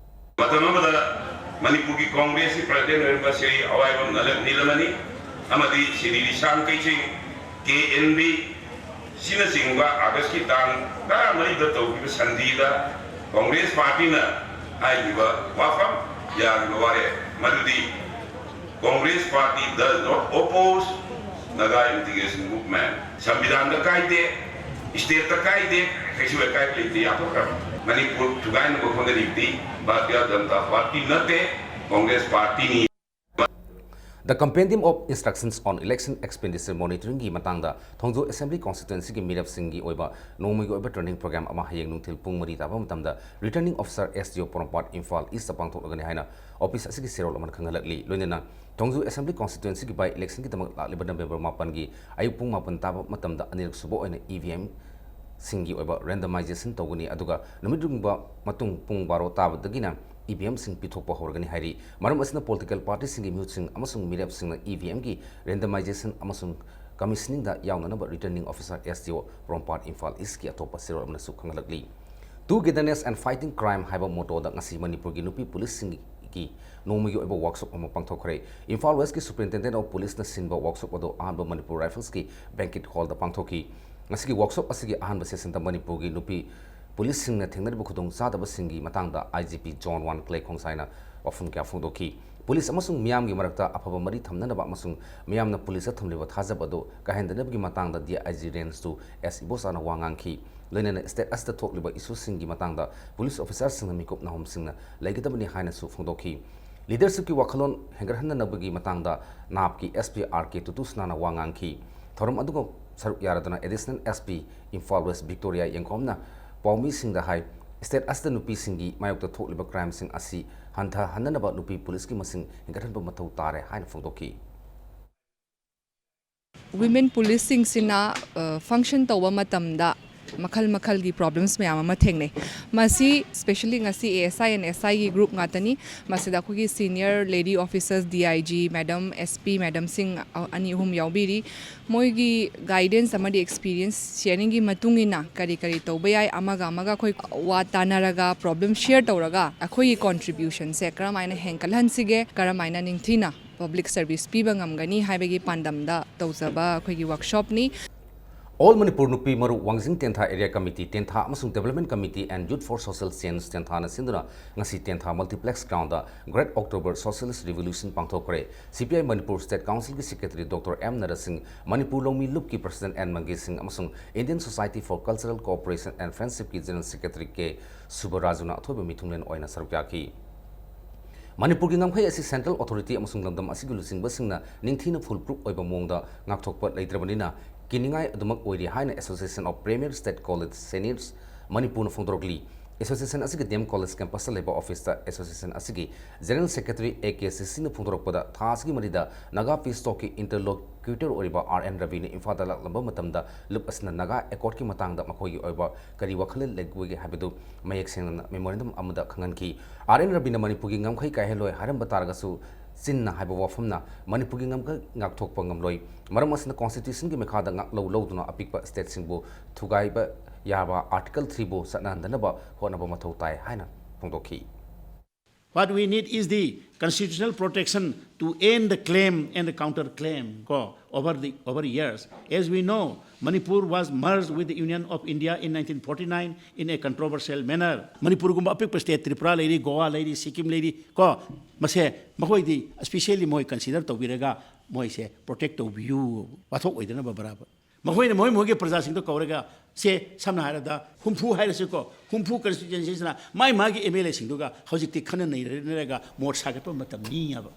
ꯃꯇꯝ ꯑꯃꯗ ꯃꯅꯤꯄꯨꯔꯒꯤ ꯀꯣꯡꯒ꯭ꯔꯦꯁꯀꯤ ꯄ꯭ꯔꯁꯤꯗꯦꯟ ꯑꯣꯏꯔꯝꯕ ꯁ꯭ꯔꯤ ꯑꯋꯥꯏꯕꯝ ꯅꯂ-, ꯅꯤꯂꯃꯅꯤ ꯑꯃꯗꯤ ꯁ꯭ꯔꯤ ꯂꯤꯁꯥꯡ ꯀꯩꯁꯤꯡ, ꯀꯦ ꯑꯦꯟ ꯕꯤ, ꯁꯤꯅꯆꯤꯡꯕ ꯑꯥꯒꯁꯀꯤ ꯇꯥꯡ ꯇꯔꯥꯃꯔꯤꯗ ꯇꯧꯈꯤꯕ ꯁꯟꯙꯤꯗ ꯀꯣꯡꯒ꯭ꯔꯦꯁ ꯄꯥꯔꯇꯤꯅ ꯍꯥꯏꯈꯤꯕ ꯋꯥꯐꯝ, ꯌꯥꯈꯤꯕ ꯋꯥꯔꯦꯞ ꯃꯗꯨꯗꯤ Congress party does not oppose Naga integration movement. ꯁꯪꯕꯤꯙꯥꯟꯗ ꯀꯥꯏꯗꯦ, ꯁ꯭ꯇꯦꯠꯇ ꯀꯥꯏꯗꯦ, ꯀꯩꯁꯨ ꯑꯀꯥꯏꯕ ꯂꯩꯇꯦ, ꯌꯥꯊꯣꯛꯈ꯭ꯔꯕꯅꯤ꯫ ꯃꯅꯤꯄꯨꯔ ꯊꯨꯒꯥꯏꯅꯕ ꯍꯣꯠꯅꯔꯤꯕꯗꯤ ꯚꯥꯔꯇꯤꯌ ꯖꯅꯇꯥ ꯄꯥꯔꯇꯤ ꯅꯠꯇꯦ, Congress ꯄꯥꯔꯇꯤꯅꯤ꯫ The Compendium of Instructions on Election Expenditure Monitoringꯒꯤ ꯃꯇꯥꯡꯗ ꯊꯣꯡꯖꯨ ꯑꯦꯁꯦꯝꯕ꯭ꯂꯤ ꯀꯣꯟꯁꯇꯤꯇ꯭ꯋꯦꯟꯁꯤꯒꯤ ꯃꯤꯔꯦꯞꯁꯤꯡꯒꯤ ꯑꯣꯏꯕ ꯅꯣꯡꯃꯒꯤ ꯑꯣꯏꯕ ꯇ꯭ꯔꯦꯅꯤꯡ ꯄ꯭ꯔꯣꯒ꯭ꯔꯥꯝ ꯑꯃ ꯍꯌꯦꯡ ꯅꯨꯡꯊꯤꯜ ꯄꯨꯡ ꯃꯔꯤ ꯇꯥꯕ ꯃꯇꯝꯗ ꯔꯤꯇꯔꯅꯤꯡ ꯑꯣꯐꯤꯁꯥꯔ ꯑꯦꯁ ꯗꯤ ꯑꯣ ꯄꯣꯔꯣꯝꯄꯥꯠ ꯏꯝꯐꯥꯜ ꯏꯁꯇ ꯄꯥꯡꯊꯣꯛꯂꯒꯅꯤ ꯍꯥꯏꯅ ꯑꯣꯐꯤꯁ ꯑꯁꯤꯒꯤ ꯆꯦꯔꯣꯜ ꯑꯃꯅ ꯈꯪꯍꯜꯂꯛꯂꯤ꯫ ꯂꯣꯏꯅꯅ ꯊꯣꯡꯖꯨ ꯑꯦꯁꯦꯝꯕ꯭ꯂꯤ ꯀꯣꯟꯁꯇꯤꯇ꯭ꯋꯦꯟꯁꯤꯒꯤ ꯕꯥꯏ ꯏꯂꯦꯛꯁꯟꯒꯤꯗꯃꯛ ꯂꯥꯛꯂꯤꯕ ꯅꯕꯦꯝꯕꯔ ꯃꯥꯄꯟꯒꯤ ꯑꯌꯨꯛ ꯄꯨꯡ ꯃꯥꯄꯟ ꯇꯥꯕ ꯃꯇꯝꯗ ꯑꯅꯤꯔꯛ ꯁꯨꯕ ꯑꯣꯏꯅ ꯏ ꯚꯤ ꯑꯦꯝꯁꯤꯡꯒꯤ ꯑꯣꯏꯕ ꯔꯦꯟꯗꯃꯥꯏꯖꯦꯁꯟ ꯇꯧꯒꯅꯤ, ꯑꯗꯨꯒ ꯅꯨꯃꯤꯠ ꯌꯨꯡꯕ ꯃꯇꯨꯡ ꯄꯨꯡ ꯕꯥꯔꯣ ꯇꯥꯕꯗꯒꯤꯅ ꯏ ꯚꯤ ꯑꯦꯝꯁꯤꯡ ꯄꯤꯊꯣꯛꯄ ꯍꯧꯔꯒꯅꯤ ꯍꯥꯏꯔꯤ꯫ ꯃꯔꯝ ꯑꯁꯤꯅ ꯄꯣꯂꯤꯇꯤꯀꯦꯜ ꯄꯥꯔꯇꯤꯁꯤꯡꯒꯤ ꯃꯤꯍꯨꯠꯁꯤꯡ ꯑꯃꯁꯨꯡ ꯃꯤꯔꯦꯞꯁꯤꯡꯅ ꯏ ꯚꯤ ꯑꯦꯝꯒꯤ ꯔꯦꯟꯗꯃꯥꯏꯖꯦꯁꯟ ꯑꯃꯁꯨꯡ ꯀꯃꯤꯁꯅꯤꯡꯗ ꯌꯥꯎꯅꯅꯕ ꯔꯤꯇꯔꯅꯤꯡ ꯑꯣꯐꯤꯁꯥꯔ ꯑꯦꯁ ꯗꯤ ꯑꯣ ꯄꯣꯔꯣꯝꯄꯥꯠ ꯏꯝꯐꯥꯜ ꯏꯁꯀꯤ ꯑꯇꯣꯞꯄ ꯆꯦꯔꯣꯜ ꯑꯃꯅꯁꯨ ꯈꯪꯍꯜꯂꯛꯂꯤ꯫ Togetherness and Fighting Crime ꯍꯥꯏꯕ ꯃꯣꯇꯣꯗ ꯉꯁꯤ ꯃꯅꯤꯄꯨꯔꯒꯤ ꯅꯨꯄꯤ ꯄꯨꯂꯤꯁꯁꯤꯡꯒꯤ ꯅꯣꯡꯃꯒꯤ ꯑꯣꯏꯕ ꯋꯥꯔꯛꯁꯣꯞ ꯑꯃ ꯄꯥꯡꯊꯣꯛꯈ꯭ꯔꯦ꯫ ꯏꯝꯐꯥꯜ ꯋꯦꯁꯀꯤ ꯁꯨꯄꯔꯤꯟꯇꯦꯟꯗꯦꯟ ꯑꯣꯐ ꯄꯨꯂꯤꯁꯅ ꯁꯤꯟꯕ ꯋꯥꯔꯛꯁꯣꯞ ꯑꯗꯨ ꯑꯍꯥꯟꯕ ꯃꯅꯤꯄꯨꯔ ꯔꯥꯏꯐꯜꯁꯀꯤ ꯕꯦꯡꯀꯦꯠ ꯍꯣꯜꯗ ꯄꯥꯡꯊꯣꯛꯈꯤ꯫ ꯉꯁꯤꯒꯤ ꯋꯥꯔꯛꯁꯣꯞ ꯑꯁꯤꯒꯤ ꯑꯍꯥꯟꯕ ꯁꯦꯁꯟꯗ ꯃꯅꯤꯄꯨꯔꯒꯤ ꯅꯨꯄꯤ ꯄꯨꯂꯤꯁꯁꯤꯡꯅ ꯊꯦꯡꯅꯔꯤꯕ ꯈꯨꯗꯣꯡꯆꯥꯗꯕꯁꯤꯡꯒꯤ ꯃꯇꯥꯡꯗ I G P zone one ꯀ꯭ꯂꯦ ꯈꯣꯡꯁꯥꯏꯅ ꯋꯥꯐꯝ ꯀꯌꯥ ꯐꯣꯡꯗꯣꯛꯈꯤ꯫ ꯄꯨꯂꯤꯁ ꯑꯃꯁꯨꯡ ꯃꯤꯌꯥꯝꯒꯤ ꯃꯔꯛꯇ ꯑꯐꯕ ꯃꯔꯤ ꯊꯝꯅꯅꯕ ꯑꯃꯁꯨꯡ ꯃꯤꯌꯥꯝꯅ ꯄꯨꯂꯤꯁꯇ ꯊꯝꯂꯤꯕ ꯊꯥꯖꯕ ꯑꯗꯨ ꯀꯥꯏꯍꯟꯗꯅꯕꯒꯤ ꯃꯇꯥꯡꯗ ꯗꯤ ꯑꯥꯏ ꯖꯤ ꯔꯦꯟꯖꯇꯨ ꯑꯦꯁ ꯏꯕꯣꯆꯥꯅ ꯋꯥ ꯉꯥꯡꯈꯤ꯫ ꯂꯣꯏꯅꯅ ꯁ꯭ꯇꯦꯠ ꯑꯁꯤꯗ ꯊꯣꯛꯂꯤꯕ ꯏꯁꯨꯁꯤꯡꯒꯤ ꯃꯇꯥꯡꯗ ꯄꯨꯂꯤꯁ ꯑꯣꯐꯤꯁꯥꯔꯁꯤꯡꯅ ꯃꯤꯀꯨꯞ ꯅꯥꯍꯨꯝꯁꯤꯡꯅ ꯂꯩꯒꯗꯕꯅꯤ ꯍꯥꯏꯅꯁꯨ ꯐꯣꯡꯗꯣꯛꯈꯤ꯫ ꯂꯤꯗꯔꯁꯤꯞꯀꯤ ꯋꯥꯈꯜꯂꯣꯟ ꯍꯦꯟꯒꯠꯍꯟꯅꯅꯕꯒꯤ ꯃꯇꯥꯡꯗ ꯅꯥꯞꯀꯤ ꯑꯦꯁ ꯄꯤ ꯑꯥꯔ ꯀꯦ ꯇꯨꯇꯨꯁꯅꯥꯅ ꯋꯥ ꯉꯥꯡꯈꯤ꯫ ꯊꯧꯔꯝ ꯑꯗꯨꯒ ꯁꯔꯨꯛ ꯌꯥꯔꯗꯨꯅ additional S P Imphal west Victoria ꯌꯦꯡꯈꯣꯝꯅ ꯄꯥꯎꯃꯤꯁꯤꯡꯗ ꯍꯥꯏ, ꯁ꯭ꯇꯦꯠ ꯑꯁꯤꯗ ꯅꯨꯄꯤꯁꯤꯡꯒꯤ ꯃꯥꯌꯣꯛꯇ ꯊꯣꯛꯂꯤꯕ ꯀ꯭ꯔꯥꯏꯝꯁꯤꯡ ꯑꯁꯤ ꯍꯟꯊꯍꯟꯅꯅꯕ ꯅꯨꯄꯤ ꯄꯨꯂꯤꯁꯀꯤ ꯃꯁꯤꯡ ꯍꯦꯟꯒꯠꯍꯟꯕ ꯃꯊꯧ ꯇꯥꯔꯦ ꯍꯥꯏꯅ ꯐꯣꯡꯗꯣꯛꯈꯤ꯫ ꯋꯤꯃꯦꯟ ꯄꯨꯂꯤꯁꯁꯤꯡꯁꯤꯅ ꯐꯪꯁꯟ ꯇꯧꯕ ꯃꯇꯝꯗ ꯃꯈꯜ ꯃꯈꯜꯒꯤ ꯄ꯭ꯔꯣꯕ꯭ꯂꯦꯝꯁ ꯃꯌꯥꯝ ꯑꯃ ꯊꯦꯡꯅꯩ꯫ ꯃꯁꯤ ꯁ꯭ꯄꯦꯁꯦꯜꯂꯤ ꯉꯁꯤ ꯑꯦ ꯑꯦꯁ ꯑꯥꯏ ꯑꯦꯟ ꯑꯦꯁ ꯑꯥꯏꯒꯤ ꯒ꯭ꯔꯨꯞ ꯉꯥꯛꯇꯅꯤ꯫ ꯃꯁꯤꯗ ꯑꯩꯈꯣꯏꯒꯤ senior lady officers, D I G madam, S P ꯃꯦꯗꯝꯁꯤꯡ ꯑꯅꯤ ꯑꯍꯨꯝ ꯌꯥꯎꯕꯤꯔꯤ꯫ ꯃꯣꯏꯒꯤ ꯒꯥꯏꯗꯦꯟꯁ ꯑꯃꯗꯤ ꯑꯦꯛꯁꯄꯤꯔꯤꯌꯦꯟꯁ ꯁꯤꯌꯔꯤꯡꯒꯤ ꯃꯇꯨꯡ ꯏꯟꯅ ꯀꯔꯤ ꯀꯔꯤ ꯇꯧꯕ ꯌꯥꯏ, ꯑꯃꯒ ꯑꯃꯒ ꯑꯩꯈꯣꯏ ꯋꯥ ꯇꯥꯅꯔꯒ, ꯄ꯭ꯔꯣꯕ꯭ꯂꯦꯝ ꯁꯤꯌꯔ ꯇꯧꯔꯒ ꯑꯩꯈꯣꯏꯒꯤ ꯀꯣꯟꯇ꯭ꯔꯤꯕ꯭ꯌꯨꯁꯟꯁꯦ ꯀꯔꯝꯍꯥꯏꯅ ꯍꯦꯟꯒꯠꯍꯟꯁꯤꯒꯦ, ꯀꯔꯝꯍꯥꯏꯅ ꯅꯤꯡꯊꯤꯅ ꯄꯕ꯭ꯂꯤꯛ ꯁꯔꯚꯤꯁ ꯄꯤꯕ ꯉꯝꯒꯅꯤ ꯍꯥꯏꯕꯒꯤ ꯄꯥꯟꯗꯝꯗ ꯇꯧꯖꯕ ꯑꯩꯈꯣꯏꯒꯤ ꯋꯥꯔꯛꯁꯣꯞꯅꯤ꯫ ꯑꯣꯜ ꯃꯅꯤꯄꯨꯔ ꯅꯨꯄꯤ ꯃꯔꯨ ꯋꯥꯡꯖꯤꯡ ꯇꯦꯟꯊꯥ ꯑꯦꯔꯤꯌꯥ ꯀꯃꯤꯇꯤ, ꯇꯦꯟꯊꯥ ꯑꯃꯁꯨꯡ development committee and Youth for Social Change ꯇꯦꯟꯊꯥꯅ ꯁꯤꯟꯗꯨꯅ ꯉꯁꯤ ꯇꯦꯟꯊꯥ ꯃꯜꯇꯤꯄ꯭ꯂꯦꯛꯁ ꯒ꯭ꯔꯥꯎꯟꯗ ꯒ꯭ꯔꯦꯠ ꯑꯣꯛꯇꯣꯕꯔ ꯁꯣꯁꯤꯌꯦꯂꯤꯁ꯭ꯠ ꯔꯤꯚꯣꯂꯨꯁꯟ ꯄꯥꯡꯊꯣꯛꯈ꯭ꯔꯦ꯫ ꯁꯤ ꯄꯤ ꯑꯥꯏ ꯃꯅꯤꯄꯨꯔ ꯁ꯭ꯇꯦꯠ ꯀꯥꯎꯟꯁꯤꯜꯒꯤ ꯁꯦꯀ꯭ꯔꯦꯇꯔꯤ ꯗꯣꯛꯇꯔ ꯑꯦꯝ ꯅꯔꯁꯤꯡ, ꯃꯅꯤꯄꯨꯔ ꯂꯧꯃꯤ ꯂꯨꯞꯀꯤ ꯄ꯭ꯔꯁꯤꯗꯦꯟꯠ ꯑꯦꯟ ꯃꯪꯒꯦ ꯁꯤꯡ ꯑꯃꯁꯨꯡ Indian Society for Cultural Cooperation and Friendship ꯀꯤ ꯖꯦꯅꯔꯦꯜ ꯁꯦꯀ꯭ꯔꯦꯇꯔꯤ ꯀꯦ ꯁꯨꯕꯔꯥꯖꯨꯅ ꯑꯊꯣꯏꯕ ꯃꯤꯊꯨꯡꯂꯦꯟ ꯑꯣꯏꯅ ꯁꯔꯨꯛ ꯌꯥꯈꯤ꯫ ꯃꯅꯤꯄꯨꯔꯒꯤ ꯉꯝꯈꯩ ꯑꯁꯤ ꯁꯦꯟꯇ꯭ꯔꯦꯜ ꯑꯣꯊꯣꯔꯤꯇꯤ ꯑꯃꯁꯨꯡ ꯂꯝꯗꯝ ꯑꯁꯤꯒꯤ ꯂꯨꯆꯤꯡꯕꯁꯤꯡꯅ ꯅꯤꯡꯊꯤꯅ ꯐꯨꯜ ꯄ꯭ꯔꯨꯐ ꯑꯣꯏꯕ ꯃꯑꯣꯡꯗ ꯉꯥꯛꯊꯣꯛꯄ ꯂꯩꯇ꯭ꯔꯕꯅꯤꯅ ꯀꯤꯅꯤꯡꯉꯥꯏ ꯑꯗꯨꯃꯛ ꯑꯣꯏꯔꯤ ꯍꯥꯏꯅ Association of Premier State College Seniors ꯃꯅꯤꯄꯨꯔꯅ ꯐꯣꯡꯗꯣꯔꯛꯂꯤ꯫ ꯑꯦꯁꯣꯁꯤꯌꯦꯁꯟ ꯑꯁꯤꯒꯤ ꯗꯤ ꯑꯦꯝ ꯀꯣꯂꯦꯖ ꯀꯦꯝꯄꯁꯇ ꯂꯩꯕ ꯑꯣꯐꯤꯁꯇ ꯑꯦꯁꯣꯁꯤꯌꯦꯁꯟ ꯑꯁꯤꯒꯤ ꯖꯦꯅꯔꯦꯜ ꯁꯦꯀ꯭ꯔꯦꯇꯔꯤ ꯑꯦ ꯀꯦ ꯁꯤꯁꯤꯅ ꯐꯣꯡꯗꯣꯔꯛꯄꯗ, ꯊꯥ ꯑꯁꯤꯒꯤ ꯃꯔꯤꯗ ꯅꯥꯒꯥ ꯄꯤꯁ ꯇꯣꯛꯀꯤ ꯏꯟꯇꯔꯂꯣꯀ꯭ꯌꯨꯇꯔ ꯑꯣꯏꯔꯤꯕ ꯑꯥꯔ ꯑꯦꯟ ꯔꯕꯤꯅ ꯏꯝꯐꯥꯜꯗ ꯂꯥꯛꯂꯝꯕ ꯃꯇꯝꯗ ꯂꯨꯞ ꯑꯁꯤꯅ ꯅꯥꯒꯥ ꯑꯦꯀꯣꯔꯗꯀꯤ ꯃꯇꯥꯡꯗ ꯃꯈꯣꯏꯒꯤ ꯑꯣꯏꯕ ꯀꯔꯤ ꯋꯥꯈꯜ ꯂꯩꯕꯒꯦ ꯍꯥꯏꯕꯗꯨ ꯃꯌꯦꯛ ꯁꯦꯡꯅ ꯃꯦꯃꯣꯔꯦꯟꯗꯝ ꯑꯃꯗ ꯈꯪꯍꯟꯈꯤ꯫ ꯑꯥꯔ ꯑꯦꯟ ꯔꯕꯤꯅ ꯃꯅꯤꯄꯨꯔꯒꯤ ꯉꯝꯈꯩ ꯀꯥꯏꯍꯜꯂꯣꯏ ꯍꯥꯏꯔꯝꯕ ꯇꯥꯔꯒꯁꯨ, ꯆꯤꯟꯅ ꯍꯥꯏꯕ ꯋꯥꯐꯝꯅ ꯃꯅꯤꯄꯨꯔꯒꯤ ꯉꯝꯈꯩ ꯉꯥꯛꯊꯣꯛꯄ ꯉꯝꯂꯣꯏ꯫ ꯃꯔꯝ ꯑꯁꯤꯅ, ꯀꯣꯟꯁꯇꯤꯇ꯭ꯌꯨꯁꯟꯒꯤ ꯃꯈꯥꯗ ꯉꯥꯛꯂꯧ ꯂꯧꯗꯨꯅ ꯑꯄꯤꯛꯄ ꯁ꯭ꯇꯦꯠꯁꯤꯡꯕꯨ ꯊꯨꯒꯥꯏꯕ ꯌꯥꯕ ꯑꯥꯔꯇꯤꯀꯜ ꯊ꯭ꯔꯤꯕꯨ ꯆꯠꯅꯍꯟꯗꯅꯕ ꯍꯣꯠꯅꯕ ꯃꯊꯧ ꯇꯥꯏ ꯍꯥꯏꯅ ꯐꯣꯡꯗꯣꯛꯈꯤ꯫ What we need is the constitutional protection to end the claim and the counterclaim ko, over the over years. As we know, Manipur was merged with the Union of India in nineteen forty-nine in a controversial manner. ꯃꯅꯤꯄꯨꯔꯒꯨꯝꯕ ꯑꯄꯤꯛꯄ state, ꯇ꯭ꯔꯤꯄꯨꯔꯥ ꯂꯩꯔꯤ, ꯒꯣꯋꯥ ꯂꯩꯔꯤ, ꯁꯤꯛꯀꯤꯝ ꯂꯩꯔꯤ ꯀꯣ, ꯃꯁꯦ ꯃꯈꯣꯏꯗꯤ specially ꯃꯣꯏ consider ꯇꯧꯕꯤꯔꯒ ꯃꯣꯏꯁꯦ protect ꯇꯧꯕꯤꯌꯨ, ꯋꯥꯊꯣꯛ ꯑꯣꯏꯗꯅꯕ ꯕꯔꯥꯕꯔ꯫ ꯃꯈꯣꯏꯅ ꯃꯣꯏ ꯃꯣꯏꯒꯤ ꯄ꯭ꯔꯖꯥꯁꯤꯡꯗꯣ ꯀꯧꯔꯒ, ꯁꯦ, ꯁꯝꯅ ꯍꯥꯏꯔꯕꯗ ꯍꯨꯝꯐꯨ ꯍꯥꯏꯔꯁꯤꯀꯣ, ꯍꯨꯝꯐꯨ constituencyꯁꯤꯅ ꯃꯥꯏ ꯃꯥꯒꯤ MLAꯁꯤꯡꯗꯨꯒ ꯍꯧꯖꯤꯛꯇꯤ ꯈꯟꯅ ꯅꯩꯅꯔꯒ ꯃꯣꯠ ꯁꯥꯒꯠꯄ ꯃꯇꯝꯅꯤ ꯍꯥꯏꯕ꯫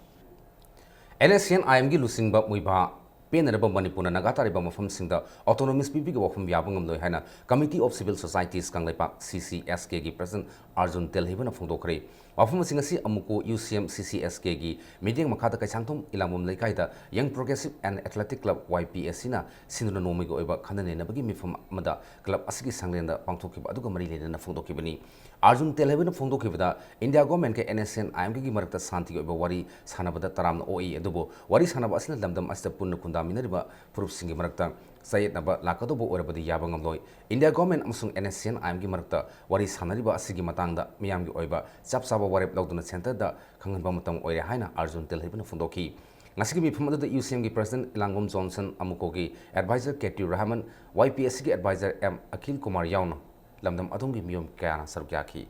NSCN-IMꯒꯤ ꯂꯨꯆꯤꯡꯕ ꯃꯨꯏꯚꯥ ꯄꯦꯟꯅꯔꯕ ꯃꯅꯤꯄꯨꯔꯅ ꯅꯥꯒꯥ ꯇꯥꯔꯤꯕ ꯃꯐꯝꯁꯤꯡꯗ autonomous ꯄꯤꯕꯒꯤ ꯋꯥꯐꯝ ꯌꯥꯕ ꯉꯝꯂꯣꯏ ꯍꯥꯏꯅ Committee of Civil Societies Kangleipak, CCSKꯒꯤ President Arjun ꯇꯦꯜꯍꯩꯕꯅ ꯐꯣꯡꯗꯣꯛꯈ꯭ꯔꯦ꯫ ꯋꯥꯐꯝ ꯑꯁꯤꯡ ꯑꯁꯤ ꯑꯃꯨꯀꯣ UCM CCSKꯒꯤ ꯃꯤꯠꯌꯦꯡ ꯃꯈꯥꯗ ꯀꯩꯁꯥꯡꯊꯣꯡ ꯏꯂꯥꯡꯕꯝ ꯂꯩꯀꯥꯏꯗ Young Progressive and Athletic Club, YPACꯅ ꯁꯤꯟꯗꯨꯅ ꯅꯣꯡꯃꯒꯤ ꯑꯣꯏꯕ ꯈꯟꯅ ꯅꯩꯅꯕꯒꯤ ꯃꯤꯐꯝ ꯑꯃꯗ club ꯑꯁꯤꯒꯤ ꯁꯪꯂꯦꯟꯗ ꯄꯥꯡꯊꯣꯛꯈꯤꯕ ꯑꯗꯨꯒ ꯃꯔꯤ ꯂꯩꯅꯅ ꯐꯣꯡꯗꯣꯛꯈꯤꯕꯅꯤ꯫ ꯑꯥꯔꯖꯨꯟ ꯇꯦꯜꯍꯩꯕꯅ ꯐꯣꯡꯗꯣꯛꯈꯤꯕꯗ, India Governmentꯀ NSCN-IMꯒꯤ ꯃꯔꯛꯇ ꯁꯥꯟꯇꯤꯒꯤ ꯑꯣꯏꯕ ꯋꯥꯔꯤ ꯁꯥꯟꯅꯕꯗ ꯇꯔꯥꯝꯅ ꯑꯣꯛꯏ, ꯑꯗꯨꯕꯨ ꯋꯥꯔꯤ ꯁꯥꯟꯅꯕ ꯑꯁꯤꯅ ꯂꯝꯗꯝ ꯑꯁꯤꯗ ꯄꯨꯟꯅ ꯈꯨꯟꯗꯥꯃꯤꯟꯅꯔꯤꯕ ꯐꯨꯔꯨꯞꯁꯤꯡꯒꯤ ꯃꯔꯛꯇ ꯆꯌꯦꯠꯅꯕ ꯂꯥꯛꯀꯗꯧꯕ ꯑꯣꯏꯔꯕꯗꯤ ꯌꯥꯕ ꯉꯝꯂꯣꯏ꯫ India Government ꯑꯃꯁꯨꯡ NSCN-IMꯒꯤ ꯃꯔꯛꯇ ꯋꯥꯔꯤ ꯁꯥꯟꯅꯔꯤꯕ ꯑꯁꯤꯒꯤ ꯃꯇꯥꯡꯗ ꯃꯤꯌꯥꯝꯒꯤ ꯑꯣꯏꯕ ꯆꯞ ꯆꯥꯕ ꯋꯥꯔꯦꯞ ꯂꯧꯗꯨꯅ centreꯗ ꯈꯪꯍꯟꯕ ꯃꯇꯝ ꯑꯣꯏꯔꯦ ꯍꯥꯏꯅ ꯑꯥꯔꯖꯨꯟ ꯇꯦꯜꯍꯩꯕꯅ ꯐꯣꯡꯗꯣꯛꯈꯤ꯫ ꯉꯁꯤꯒꯤ ꯃꯤꯐꯝ ꯑꯗꯨꯗ UCMꯒꯤ President ꯏꯂꯥꯡꯕꯝ ꯖꯣꯟꯁꯟ, ꯑꯃꯨꯀꯣꯒꯤ Advisor KT ꯔꯍꯃꯟ, YPACꯒꯤ Advisor M ꯑꯈꯤꯜ ꯀꯨꯃꯥꯔ ꯌꯥꯎꯅ ꯂꯝꯗꯝ ꯑꯗꯣꯝꯒꯤ ꯃꯤꯑꯣꯏ ꯀꯌꯥꯅ ꯁꯔꯨꯛ ꯌꯥꯈꯤ꯫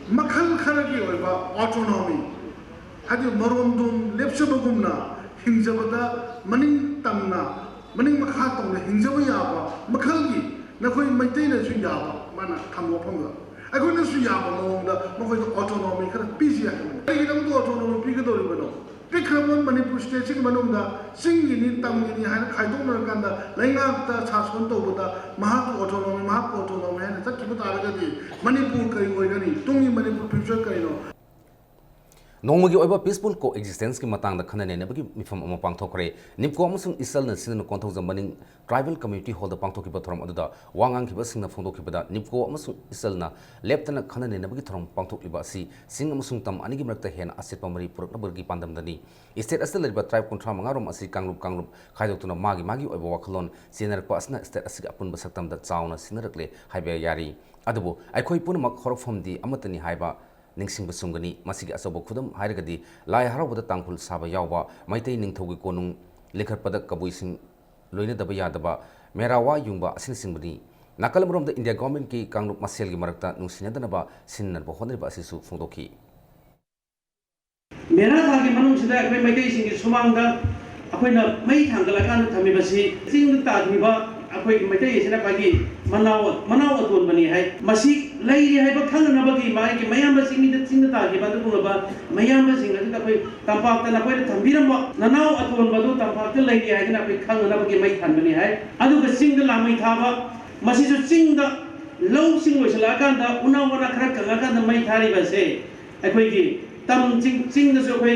ꯃꯈꯜ ꯈꯔꯒꯤ ꯑꯣꯏꯕ autonomy, ꯍꯥꯏꯗꯤ ꯃꯔꯣꯝꯗꯣꯝ ꯂꯦꯞꯆꯕꯒꯨꯝꯅ ꯍꯤꯡꯖꯕꯗ ꯃꯅꯤꯡ ꯇꯝꯅ, ꯃꯅꯤꯡ ꯃꯈꯥ ꯇꯧꯅ ꯍꯤꯡꯖꯕ ꯌꯥꯕ ꯃꯈꯜꯒꯤ, ꯅꯈꯣꯏ ꯃꯩꯇꯩꯅꯁꯨ ꯌꯥꯕ, ꯃꯥꯅ ꯊꯝꯕ ꯋꯥꯐꯝꯗ ꯑꯩꯈꯣꯏꯅꯁꯨ ꯌꯥꯕ ꯃꯑꯣꯡꯗ ꯃꯈꯣꯏꯗ autonomy ꯈꯔ ꯄꯤꯁꯤ ꯍꯥꯏꯕꯅꯤ꯫ ꯀꯔꯤꯒꯤꯗꯃꯛꯇ autonomy ꯄꯤꯒꯗꯧꯔꯤꯕꯅꯣ? ꯄꯤꯛꯈ꯭ꯔꯕ ꯃꯅꯤꯄꯨꯔ stateꯁꯤꯒꯤ ꯃꯅꯨꯡꯗ ꯆꯤꯡꯒꯤꯅꯤ, ꯇꯝꯒꯤꯅꯤ ꯍꯥꯏꯅ ꯈꯥꯏꯗꯣꯛꯅꯔꯀꯥꯟꯗ ꯂꯩꯉꯥꯛꯇ ꯁꯥꯁꯣꯟ ꯇꯧꯕꯗ ꯃꯍꯥꯛꯀꯤ autonomy, ꯃꯍꯥꯛꯀꯤ autonomy ꯍꯥꯏꯅ ꯆꯠꯈꯤꯕ ꯇꯥꯔꯒꯗꯤ ꯃꯅꯤꯄꯨꯔ ꯀꯔꯤ ꯑꯣꯏꯒꯅꯤ? ꯇꯨꯡꯒꯤ ꯃꯅꯤꯄꯨꯔ future ꯀꯔꯤꯅꯣ? ꯅꯣꯡꯃꯒꯤ ꯑꯣꯏꯕ peaceful coexistence ꯀꯤ ꯃꯇꯥꯡꯗ ꯈꯟꯅ ꯅꯩꯅꯕꯒꯤ ꯃꯤꯐꯝ ꯑꯃ ꯄꯥꯡꯊꯣꯛꯈ꯭ꯔꯦ꯫ NEEPCO ꯑꯃꯁꯨꯡ ISALꯅ ꯁꯤꯟꯗꯨꯅ ꯀꯣꯟꯊꯧꯖꯝ ꯃꯅꯤꯡ Tribal Community Hallꯗ ꯄꯥꯡꯊꯣꯛꯈꯤꯕ ꯊꯧꯔꯝ ꯑꯗꯨꯗ ꯋꯥ ꯉꯥꯡꯈꯤꯕꯁꯤꯡꯅ ꯐꯣꯡꯗꯣꯛꯈꯤꯕꯗ, NEEPCO ꯑꯃꯁꯨꯡ ISALꯅ ꯂꯦꯞꯇꯅ ꯈꯟꯅ ꯅꯩꯅꯕꯒꯤ ꯊꯧꯔꯝ ꯄꯥꯡꯊꯣꯛꯂꯤꯕ ꯑꯁꯤ ꯆꯤꯡ ꯑꯃꯁꯨꯡ ꯇꯝ ꯑꯅꯤꯒꯤ ꯃꯔꯛꯇ ꯍꯦꯟꯅ ꯑꯆꯦꯠꯄ ꯃꯔꯤ ꯄꯨꯔꯛꯅꯕꯒꯤ ꯄꯥꯟꯗꯝꯗꯅꯤ꯫ State ꯑꯁꯤꯗ ꯂꯩꯔꯤꯕ tribe ꯀꯨꯟꯊ꯭ꯔꯥ ꯃꯉꯥ ꯔꯣꯝ ꯑꯁꯤ ꯀꯥꯡꯂꯨꯞ ꯀꯥꯡꯂꯨꯞ ꯈꯥꯏꯗꯣꯛꯇꯨꯅ ꯃꯥꯒꯤ ꯃꯥꯒꯤ ꯑꯣꯏꯕ ꯋꯥꯈꯜꯂꯣꯟ ꯆꯦꯟꯅꯔꯛꯄ ꯑꯁꯤꯅ state ꯑꯁꯤꯒꯤ ꯑꯄꯨꯟꯕ ꯁꯛꯇꯝꯗ ꯆꯥꯎꯅ ꯁꯤꯟꯅꯔꯛꯂꯦ ꯍꯥꯏꯕ ꯌꯥꯔꯤ꯫ ꯑꯗꯨꯕꯨ ꯑꯩꯈꯣꯏ ꯄꯨꯝꯅꯃꯛ ꯍꯧꯔꯛꯐꯝꯗꯤ ꯑꯃꯠꯇꯅꯤ ꯍꯥꯏꯕ ꯅꯤꯡꯁꯤꯡꯕ ꯆꯨꯝꯒꯅꯤ꯫ ꯃꯁꯤꯒꯤ ꯑꯆꯧꯕ ꯈꯨꯗꯝ ꯍꯥꯏꯔꯒꯗꯤ ꯂꯥꯏ ꯍꯔꯥꯎꯕꯗ ꯇꯥꯡꯈꯨꯜ ꯁꯥꯕ ꯌꯥꯎꯕ, ꯃꯩꯇꯩ ꯅꯤꯡꯊꯧꯒꯤ ꯀꯣꯅꯨꯡ ꯂꯤꯡꯈꯠꯄꯗ ꯀꯕꯨꯏꯁꯤꯡ ꯂꯣꯏꯅꯗꯕ ꯌꯥꯗꯕ, ꯃꯦꯔꯥ ꯋꯥ ꯌꯨꯡꯕ ꯑꯁꯤꯅꯆꯤꯡꯕꯅꯤ꯫ ꯅꯥꯀꯜ ꯑꯃꯔꯣꯝꯗ ꯏꯟꯗꯤꯌꯥ ꯒꯣꯔꯃꯦꯟꯠꯀꯤ ꯀꯥꯡꯂꯨꯞ ꯃꯁꯦꯜꯒꯤ ꯃꯔꯛꯇ ꯅꯨꯡꯁꯤꯅꯗꯅꯕ ꯁꯤꯟꯅꯅꯕ ꯍꯣꯠꯅꯔꯤꯕ ꯑꯁꯤꯁꯨ ꯐꯣꯡꯗꯣꯛꯈꯤ꯫ ꯃꯦꯔꯥ ꯊꯥꯒꯤ ꯃꯅꯨꯡꯁꯤꯗ ꯑꯩꯈꯣꯏ ꯃꯩꯇꯩꯁꯤꯡꯒꯤ ꯁꯨꯃꯥꯡꯗ ꯑꯩꯈꯣꯏꯅ ꯃꯩ ꯊꯥꯡꯒꯠꯂꯀꯥꯟꯗ ꯊꯝꯃꯤꯕꯁꯤ ꯆꯤꯡꯗ ꯇꯥꯈꯤꯕ ꯑꯩꯈꯣꯏꯒꯤ ꯃꯩꯇꯩ ꯑꯁꯤꯅ ꯈ꯭ꯋꯥꯏꯒꯤ ꯃꯅꯥꯎ, ꯃꯅꯥꯎ ꯑꯇꯣꯟꯕꯅꯤ ꯍꯥꯏ꯫ ꯃꯁꯤ ꯂꯩꯔꯤ ꯍꯥꯏꯕ ꯈꯪꯅꯅꯕꯒꯤ ꯃꯥꯒꯤ ꯃꯌꯥꯝꯕ ꯆꯤꯡꯃꯤꯗ ꯆꯤꯡꯗ ꯇꯥꯈꯤꯕ ꯑꯗꯨꯒꯨꯝꯂꯕ ꯃꯌꯥꯝꯕꯁꯤꯡ ꯑꯗꯨꯗ ꯑꯩꯈꯣꯏ ꯇꯝꯄꯥꯛꯇ ꯅꯈꯣꯏꯅ ꯊꯝꯕꯤꯔꯝꯕ ꯅꯅꯥꯎ ꯑꯇꯣꯟꯕꯗꯨ ꯇꯝꯄꯥꯛꯇ ꯂꯩꯔꯤ ꯍꯥꯏꯗꯅ ꯑꯩꯈꯣꯏ ꯈꯪꯅꯅꯕꯒꯤ ꯃꯩ ꯊꯥꯟꯕꯅꯤ ꯍꯥꯏ꯫ ꯑꯗꯨꯒ ꯆꯤꯡꯗ ꯂꯥꯡꯃꯩ ꯊꯥꯕ, ꯃꯁꯤꯁꯨ ꯆꯤꯡꯗ ꯂꯧꯁꯤꯡ ꯂꯣꯏꯁꯤꯜꯂꯛꯑꯀꯥꯟꯗ ꯎꯅꯥ ꯋꯥꯅꯥ ꯈꯔ ꯀꯪꯉꯀꯥꯟꯗ ꯃꯩ ꯊꯥꯔꯤꯕ ꯑꯁꯦ ꯑꯩꯈꯣꯏꯒꯤ ꯇꯝ ꯆꯤꯡ, ꯆꯤꯡꯗꯁꯨ ꯑꯩꯈꯣꯏ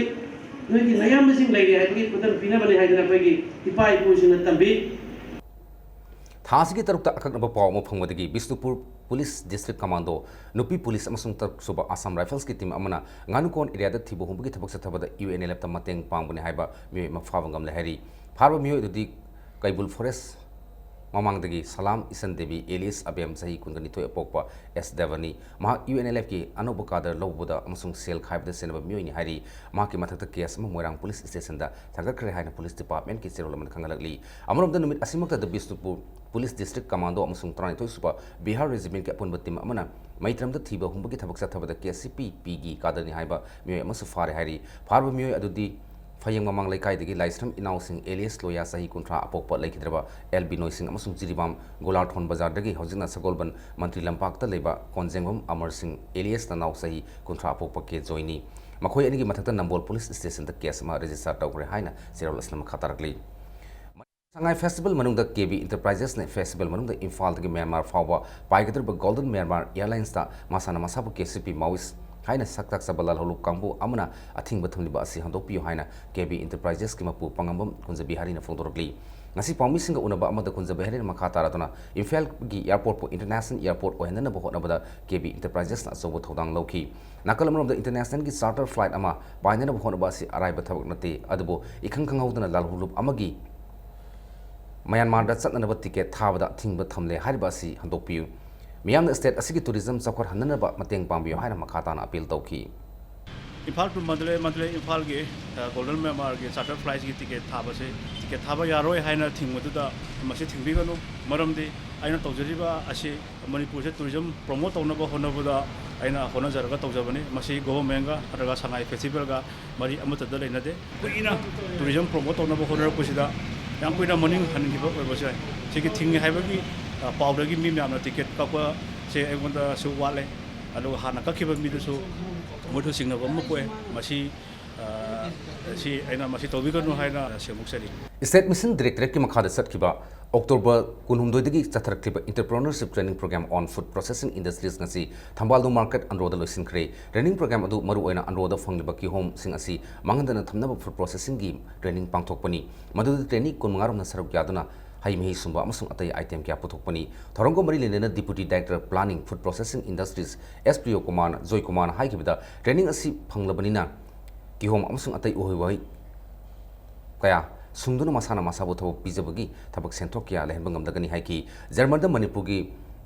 ꯅꯣꯏꯒꯤ ꯅꯌꯥꯝꯕꯁꯤꯡ ꯂꯩꯔꯤ ꯍꯥꯏꯕꯒꯤ ꯈꯨꯗꯝ ꯄꯤꯅꯕꯅꯤ ꯍꯥꯏꯗꯅ ꯑꯩꯈꯣꯏꯒꯤ ꯏꯄꯥ ꯏꯄꯨꯁꯤꯡꯅ ꯇꯝꯕꯤ꯫ ꯊꯥ ꯑꯁꯤꯒꯤ ꯇꯔꯨꯛꯇ ꯑꯀꯛꯅꯕ ꯄꯥꯎ ꯑꯃ ꯐꯪꯕꯗꯒꯤ ꯕꯤꯁꯅꯨꯄꯨꯔ ꯄꯨꯂꯤꯁ ꯗꯤꯁꯇ꯭ꯔꯤꯛ ꯀꯃꯥꯟꯗꯣ, ꯅꯨꯄꯤ ꯄꯨꯂꯤꯁ ꯑꯃꯁꯨꯡ ꯇꯔꯨꯛꯁꯨꯕ ꯑꯁꯥꯝ ꯔꯥꯏꯐꯜꯁꯀꯤ ꯇꯤꯝ ꯑꯃꯅ ꯉꯥꯅꯨꯀꯣꯟ ꯑꯦꯔꯤꯌꯥꯗ ꯊꯤꯕ ꯍꯨꯝꯕꯒꯤ ꯊꯕꯛ ꯆꯠꯊꯕꯗ ꯌꯨ ꯑꯦꯟ ꯑꯦꯜ ꯑꯦꯐꯇ ꯃꯇꯦꯡ ꯄꯥꯡꯕꯅꯤ ꯍꯥꯏꯕ ꯃꯤꯑꯣꯏ ꯑꯃ ꯐꯥꯕ ꯉꯝꯂꯦ ꯍꯥꯏꯔꯤ꯫ ꯐꯥꯔꯕ ꯃꯤꯑꯣꯏ ꯑꯗꯨꯗꯤ ꯀꯩꯕꯨꯜ ꯐꯣꯔꯦꯁ ꯃꯃꯥꯡꯗꯒꯤ ꯁꯂꯥꯝ ꯏꯁꯟ ꯗꯦꯕꯤ ꯑꯦꯂꯤꯌꯁ ꯑꯕꯦꯝ ꯆꯍꯤ ꯀꯨꯟꯒ ꯅꯤꯊꯣꯏ ꯑꯄꯣꯛꯄ ꯑꯦꯁ ꯗꯦꯕꯅꯤ꯫ ꯃꯍꯥꯛ ꯌꯨ ꯑꯦꯟ ꯑꯦꯜ ꯑꯦꯐꯀꯤ ꯑꯅꯧꯕ ꯀꯥꯗꯔ ꯂꯧꯕꯗ ꯑꯃꯁꯨꯡ ꯁꯦꯜ ꯈꯥꯏꯕꯗ ꯆꯦꯟꯅꯕ ꯃꯤꯑꯣꯏꯅꯤ ꯍꯥꯏꯔꯤ꯫ ꯃꯍꯥꯛꯀꯤ ꯃꯊꯛꯇ ꯀꯦꯁ ꯑꯃ ꯃꯣꯏꯔꯥꯡ ꯄꯨꯂꯤꯁ ꯁ꯭ꯇꯦꯁꯟꯗ ꯊꯥꯡꯒꯠꯈ꯭ꯔꯦ ꯍꯥꯏꯅ ꯄꯨꯂꯤꯁ ꯗꯤꯄꯥꯔꯠꯃꯦꯟꯠꯀꯤ ꯆꯦꯔꯣꯜ ꯑꯃꯅ ꯈꯪꯍꯜꯂꯛꯂꯤ꯫ ꯑꯃꯔꯣꯝꯗ ꯅꯨꯃꯤꯠ ꯑꯁꯤꯃꯛꯇꯗ ꯕꯤꯁꯅꯨꯄꯨꯔ ꯄꯨꯂꯤꯁ ꯗꯤꯁꯇ꯭ꯔꯤꯛ ꯀꯃꯥꯟꯗꯣ ꯑꯃꯁꯨꯡ ꯇꯔꯥꯅꯤꯊꯣꯏꯁꯨꯕ ꯕꯤꯍꯥꯔ ꯔꯦꯖꯤꯃꯦꯟꯠꯀꯤ ꯑꯄꯨꯟꯕ ꯇꯤꯝ ꯑꯃꯅ ꯃꯩꯇ꯭ꯔꯝꯗ ꯊꯤꯕ ꯍꯨꯝꯕꯒꯤ ꯊꯕꯛ ꯆꯠꯊꯕꯗ ꯀꯦ ꯁꯤ ꯄꯤ ꯄꯤꯒꯤ ꯀꯥꯗꯔꯅꯤ ꯍꯥꯏꯕ ꯃꯤꯑꯣꯏ ꯑꯃꯁꯨ ꯐꯥꯔꯦ ꯍꯥꯏꯔꯤ꯫ ꯐꯥꯔꯕ ꯃꯤꯑꯣꯏ ꯑꯗꯨꯗꯤ ꯐꯌꯦꯡ ꯃꯃꯥꯡ ꯂꯩꯀꯥꯏꯗꯒꯤ ꯂꯥꯏꯁ꯭ꯔꯝ ꯏꯅꯥꯎꯁꯤꯡ ꯑꯦꯂꯤꯌꯁ ꯂꯣꯌꯥ ꯆꯍꯤ ꯀꯨꯟꯊ꯭ꯔꯥ ꯑꯄꯣꯛꯄ ꯂꯩꯈꯤꯗ꯭ꯔꯕ ꯑꯦꯜ ꯕꯤꯅꯣꯏ ꯁꯤꯡ ꯑꯃꯁꯨꯡ ꯖꯤꯔꯤꯕꯥꯝ ꯒꯣꯂꯥꯔꯊꯣꯟ ꯕꯖꯥꯔꯗꯒꯤ ꯍꯧꯖꯤꯛꯅ ꯁꯒꯣꯜꯕꯟ ꯃꯟꯇ꯭ꯔꯤ ꯂꯝꯄꯥꯛꯇ ꯂꯩꯕ ꯀꯣꯟꯖꯦꯡꯕꯝ ꯑꯃꯔ ꯁꯤꯡ ꯑꯦꯂꯤꯌꯁ ꯅꯅꯥꯎ ꯆꯍꯤ ꯀꯨꯟꯊ꯭ꯔꯥ ꯑꯄꯣꯛꯄ ꯀꯦ ꯖꯣꯏꯅꯤ꯫ ꯃꯈꯣꯏ ꯑꯅꯤꯒꯤ ꯃꯊꯛꯇ ꯅꯝꯕꯣꯜ ꯄꯨꯂꯤꯁ ꯁ꯭ꯇꯦꯁꯟꯗ ꯀꯦꯁ ꯑꯃ ꯔꯦꯖꯤꯁꯇꯥꯔ ꯇꯧꯈ꯭ꯔꯦ ꯍꯥꯏꯅ ꯆꯦꯔꯣꯜ ꯑꯁꯤꯅ ꯃꯈꯥ ꯇꯥꯔꯛꯂꯤ꯫ ꯁꯉꯥꯏ ꯐꯦꯁꯇꯤꯚꯦꯜ ꯃꯅꯨꯡꯗ ꯀꯦ ꯕꯤ ꯏꯟꯇꯔꯄ꯭ꯔꯥꯏꯖꯦꯁꯅ ꯐꯦꯁꯇꯤꯚꯦꯜ ꯃꯅꯨꯡꯗ ꯏꯝꯐꯥꯜꯗꯒꯤ ꯃ꯭ꯌꯥꯟꯃꯥꯔ ꯐꯥꯎꯕ ꯄꯥꯏꯒꯗꯧꯔꯤꯕ ꯒꯣꯜꯗꯟ ꯃ꯭ꯌꯥꯟꯃꯥꯔ ꯑꯦꯌꯔꯂꯥꯏꯟꯁꯇ ꯃꯁꯥꯅ ꯃꯁꯥꯕꯨ ꯀꯦ ꯁꯤ ꯄꯤ ꯃꯥꯋꯤꯁ ꯍꯥꯏꯅ ꯁꯛ ꯇꯥꯛꯆꯕ ꯂꯥꯜꯍꯧꯂꯨꯞ ꯀꯥꯡꯕꯨ ꯑꯃꯅ ꯑꯊꯤꯡꯕ ꯊꯝꯂꯤꯕ ꯑꯁꯤ ꯍꯟꯗꯣꯛꯄꯤꯌꯨ ꯍꯥꯏꯅ ꯀꯦ ꯕꯤ ꯏꯟꯇꯔꯄ꯭ꯔꯥꯏꯖꯦꯁꯀꯤ ꯃꯄꯨ ꯄꯥꯉꯝꯕꯝ ꯀꯨꯟꯖꯕꯤꯍꯥꯔꯤꯅ ꯐꯣꯡꯗꯣꯔꯛꯂꯤ꯫ ꯉꯁꯤ ꯄꯥꯎꯃꯤꯁꯤꯡꯒ ꯎꯅꯕ ꯑꯃꯗ ꯀꯨꯟꯖꯕꯤꯍꯥꯔꯤꯅ ꯃꯈꯥ ꯇꯥꯔꯗꯨꯅ ꯏꯝꯐꯥꯜꯒꯤ ꯑꯦꯌꯔꯄꯣꯔꯠꯄꯨ ꯏꯟꯇꯔꯅꯦꯁꯅꯦꯜ ꯑꯦꯌꯔꯄꯣꯔꯠ ꯑꯣꯏꯍꯟꯅꯅꯕ ꯍꯣꯠꯅꯕꯗ ꯀꯦ ꯕꯤ ꯏꯟꯇꯔꯄ꯭ꯔꯥꯏꯖꯦꯁꯅ ꯑꯆꯧꯕ ꯊꯧꯗꯥꯡ ꯂꯧꯈꯤ꯫ ꯅꯥꯀꯜ ꯑꯃꯔꯣꯝꯗ ꯏꯟꯇꯔꯅꯦꯁꯅꯦꯜꯒꯤ ꯆꯥꯔꯇꯔ ꯐ꯭ꯂꯥꯏꯠ ꯑꯃ ꯄꯥꯏꯅꯅꯕ ꯍꯣꯠꯅꯕ ꯑꯁꯤ ꯑꯔꯥꯏꯕ ꯊꯕꯛ ꯅꯠꯇꯦ, ꯑꯗꯨꯕꯨ ꯏꯈꯪ ꯈꯪꯍꯧꯗꯅ ꯂꯥꯜꯍꯧꯂꯨꯞ ꯑꯃꯒꯤ ꯃ꯭ꯌꯥꯟꯃꯥꯔꯗ ꯆꯠꯅꯅꯕ ꯇꯤꯀꯦꯠ ꯊꯥꯕꯗ ꯑꯊꯤꯡꯕ ꯊꯝꯂꯦ ꯍꯥꯏꯔꯤꯕ ꯑꯁꯤ ꯍꯟꯗꯣꯛꯄꯤꯌꯨ꯫ ꯃꯤꯌꯥꯝꯅ state ꯑꯁꯤꯒꯤ tourism ꯆꯥꯎꯈꯠꯍꯟꯅꯅꯕ ꯃꯇꯦꯡ ꯄꯥꯡꯕꯤꯌꯨ ꯍꯥꯏꯅ ꯃꯈꯥ ꯇꯥꯅ appeal ꯇꯧꯈꯤ꯫ ꯏꯝꯐꯥꯜ to ꯃꯟꯗꯂꯦ, ꯃꯟꯗꯂꯦ ꯏꯝꯐꯥꯜꯒꯤ, ꯑ, Golden Myanmarꯒꯤ charter flightꯀꯤ ticket ꯊꯥꯕꯁꯦ, ticket ꯊꯥꯕ ꯌꯥꯔꯣꯏ ꯍꯥꯏꯅ ꯊꯤꯡꯕꯗꯨꯗ ꯃꯁꯤ ꯊꯤꯡꯕꯤꯒꯅꯨ꯫ ꯃꯔꯝꯗꯤ ꯑꯩꯅ ꯇꯧꯖꯔꯤꯕ ꯑꯁꯤ ꯃꯅꯤꯄꯨꯔꯁꯦ tourism promote ꯇꯧꯅꯕ ꯍꯣꯠꯅꯕꯗ ꯑꯩꯅ ꯍꯣꯠꯅꯖꯔꯒ ꯇꯧꯖꯕꯅꯤ꯫ ꯃꯁꯤ governmentꯒ ꯅꯠꯇ꯭ꯔꯒ ꯁꯉꯥꯏ festivalꯒ ꯃꯔꯤ ꯑꯃꯠꯇꯗ ꯂꯩꯅꯗꯦ꯫ ꯀꯨꯏꯅ tourism promote ꯇꯧꯅꯕ ꯍꯣꯠꯅꯔꯛꯄꯁꯤꯗ ꯌꯥꯝ ꯀꯨꯏꯅ ꯃꯅꯤꯡ ꯍꯟꯈꯤꯕ ꯑꯣꯏꯕꯁꯨ ꯌꯥꯏ꯫ ꯁꯤꯒꯤ ꯊꯤꯡꯉꯤ ꯍꯥꯏꯕꯒꯤ, ꯑ, ꯄꯥꯎꯗꯒꯤ ꯃꯤ ꯃꯌꯥꯝꯅ ticket ꯀꯛꯄꯁꯦ ꯑꯩꯉꯣꯟꯗꯁꯨ ꯋꯥꯠꯂꯦ꯫ ꯑꯗꯨꯒ ꯍꯥꯟꯅ ꯀꯛꯈꯤꯕ ꯃꯤꯗꯨꯁꯨ ꯃꯣꯏꯁꯨ ꯆꯤꯡꯅꯕ ꯑꯃ ꯄꯣꯛꯑꯦ꯫ ꯃꯁꯤ, ꯑ, ꯁꯤ ꯑꯩꯅ ꯃꯁꯤ ꯇꯧꯕꯤꯒꯅꯨ ꯍꯥꯏꯅ ꯁꯦꯡꯗꯣꯛꯆꯔꯤ꯫ State Mission Directorateꯀꯤ ꯃꯈꯥꯗ ꯆꯠꯈꯤꯕ October ꯀꯨꯟꯍꯨꯝꯗꯣꯏꯗꯒꯤ ꯆꯠꯊꯔꯛꯈꯤꯕ Entrepreneurship Training Program on Food Processing Industries ꯉꯁꯤ ꯊꯝꯕꯥꯜꯗꯣ market ꯑꯟꯗ꯭ꯔꯣꯗ ꯂꯣꯏꯁꯤꯟꯈ꯭ꯔꯦ꯫ Training program ꯑꯗꯨ ꯃꯔꯨꯑꯣꯏꯅ ꯑꯟꯗ꯭ꯔꯣꯗ ꯐꯪꯂꯤꯕ ꯀꯤꯍꯣꯝꯁꯤꯡ ꯑꯁꯤ ꯃꯥꯡꯍꯟꯗꯅ ꯊꯝꯅꯕ food processingꯒꯤ training ꯄꯥꯡꯊꯣꯛꯄꯅꯤ꯫ ꯃꯗꯨꯗ trainee ꯀꯨꯟꯃꯉꯥ ꯔꯣꯝꯅ ꯁꯔꯨꯛ ꯌꯥꯗꯨꯅ ꯍꯩ ꯃꯍꯤ ꯁꯨꯝꯕ ꯑꯃꯁꯨꯡ ꯑꯇꯩ item ꯀꯌꯥ ꯄꯨꯊꯣꯛꯄꯅꯤ꯫ ꯊꯧꯔꯝꯒ ꯃꯔꯤ ꯂꯩꯅꯅ Deputy Director Planning Food Processing Industries S ꯄ꯭ꯔꯤꯌꯣ ꯀꯨꯃꯥꯔꯅ, ꯖꯣꯏ ꯀꯨꯃꯥꯔꯅ ꯍꯥꯏꯈꯤꯕꯗ, training ꯑꯁꯤ ꯐꯪꯂꯕꯅꯤꯅ ꯀꯤꯍꯣꯝ ꯑꯃꯁꯨꯡ ꯑꯇꯩ ꯎꯍꯩ ꯋꯥꯍꯩ ꯀꯌꯥ ꯁꯨꯡꯗꯨꯅ ꯃꯁꯥꯅ ꯃꯁꯥꯕꯨ ꯊꯕꯛ ꯄꯤꯖꯕꯒꯤ ꯊꯕꯛ ꯁꯦꯟꯊꯣꯛ ꯀꯌꯥ ꯂꯩꯍꯟꯕ ꯉꯝꯂꯒꯅꯤ ꯍꯥꯏꯈꯤ꯫ ꯖꯔꯃꯟꯗ ꯃꯅꯤꯄꯨꯔꯒꯤ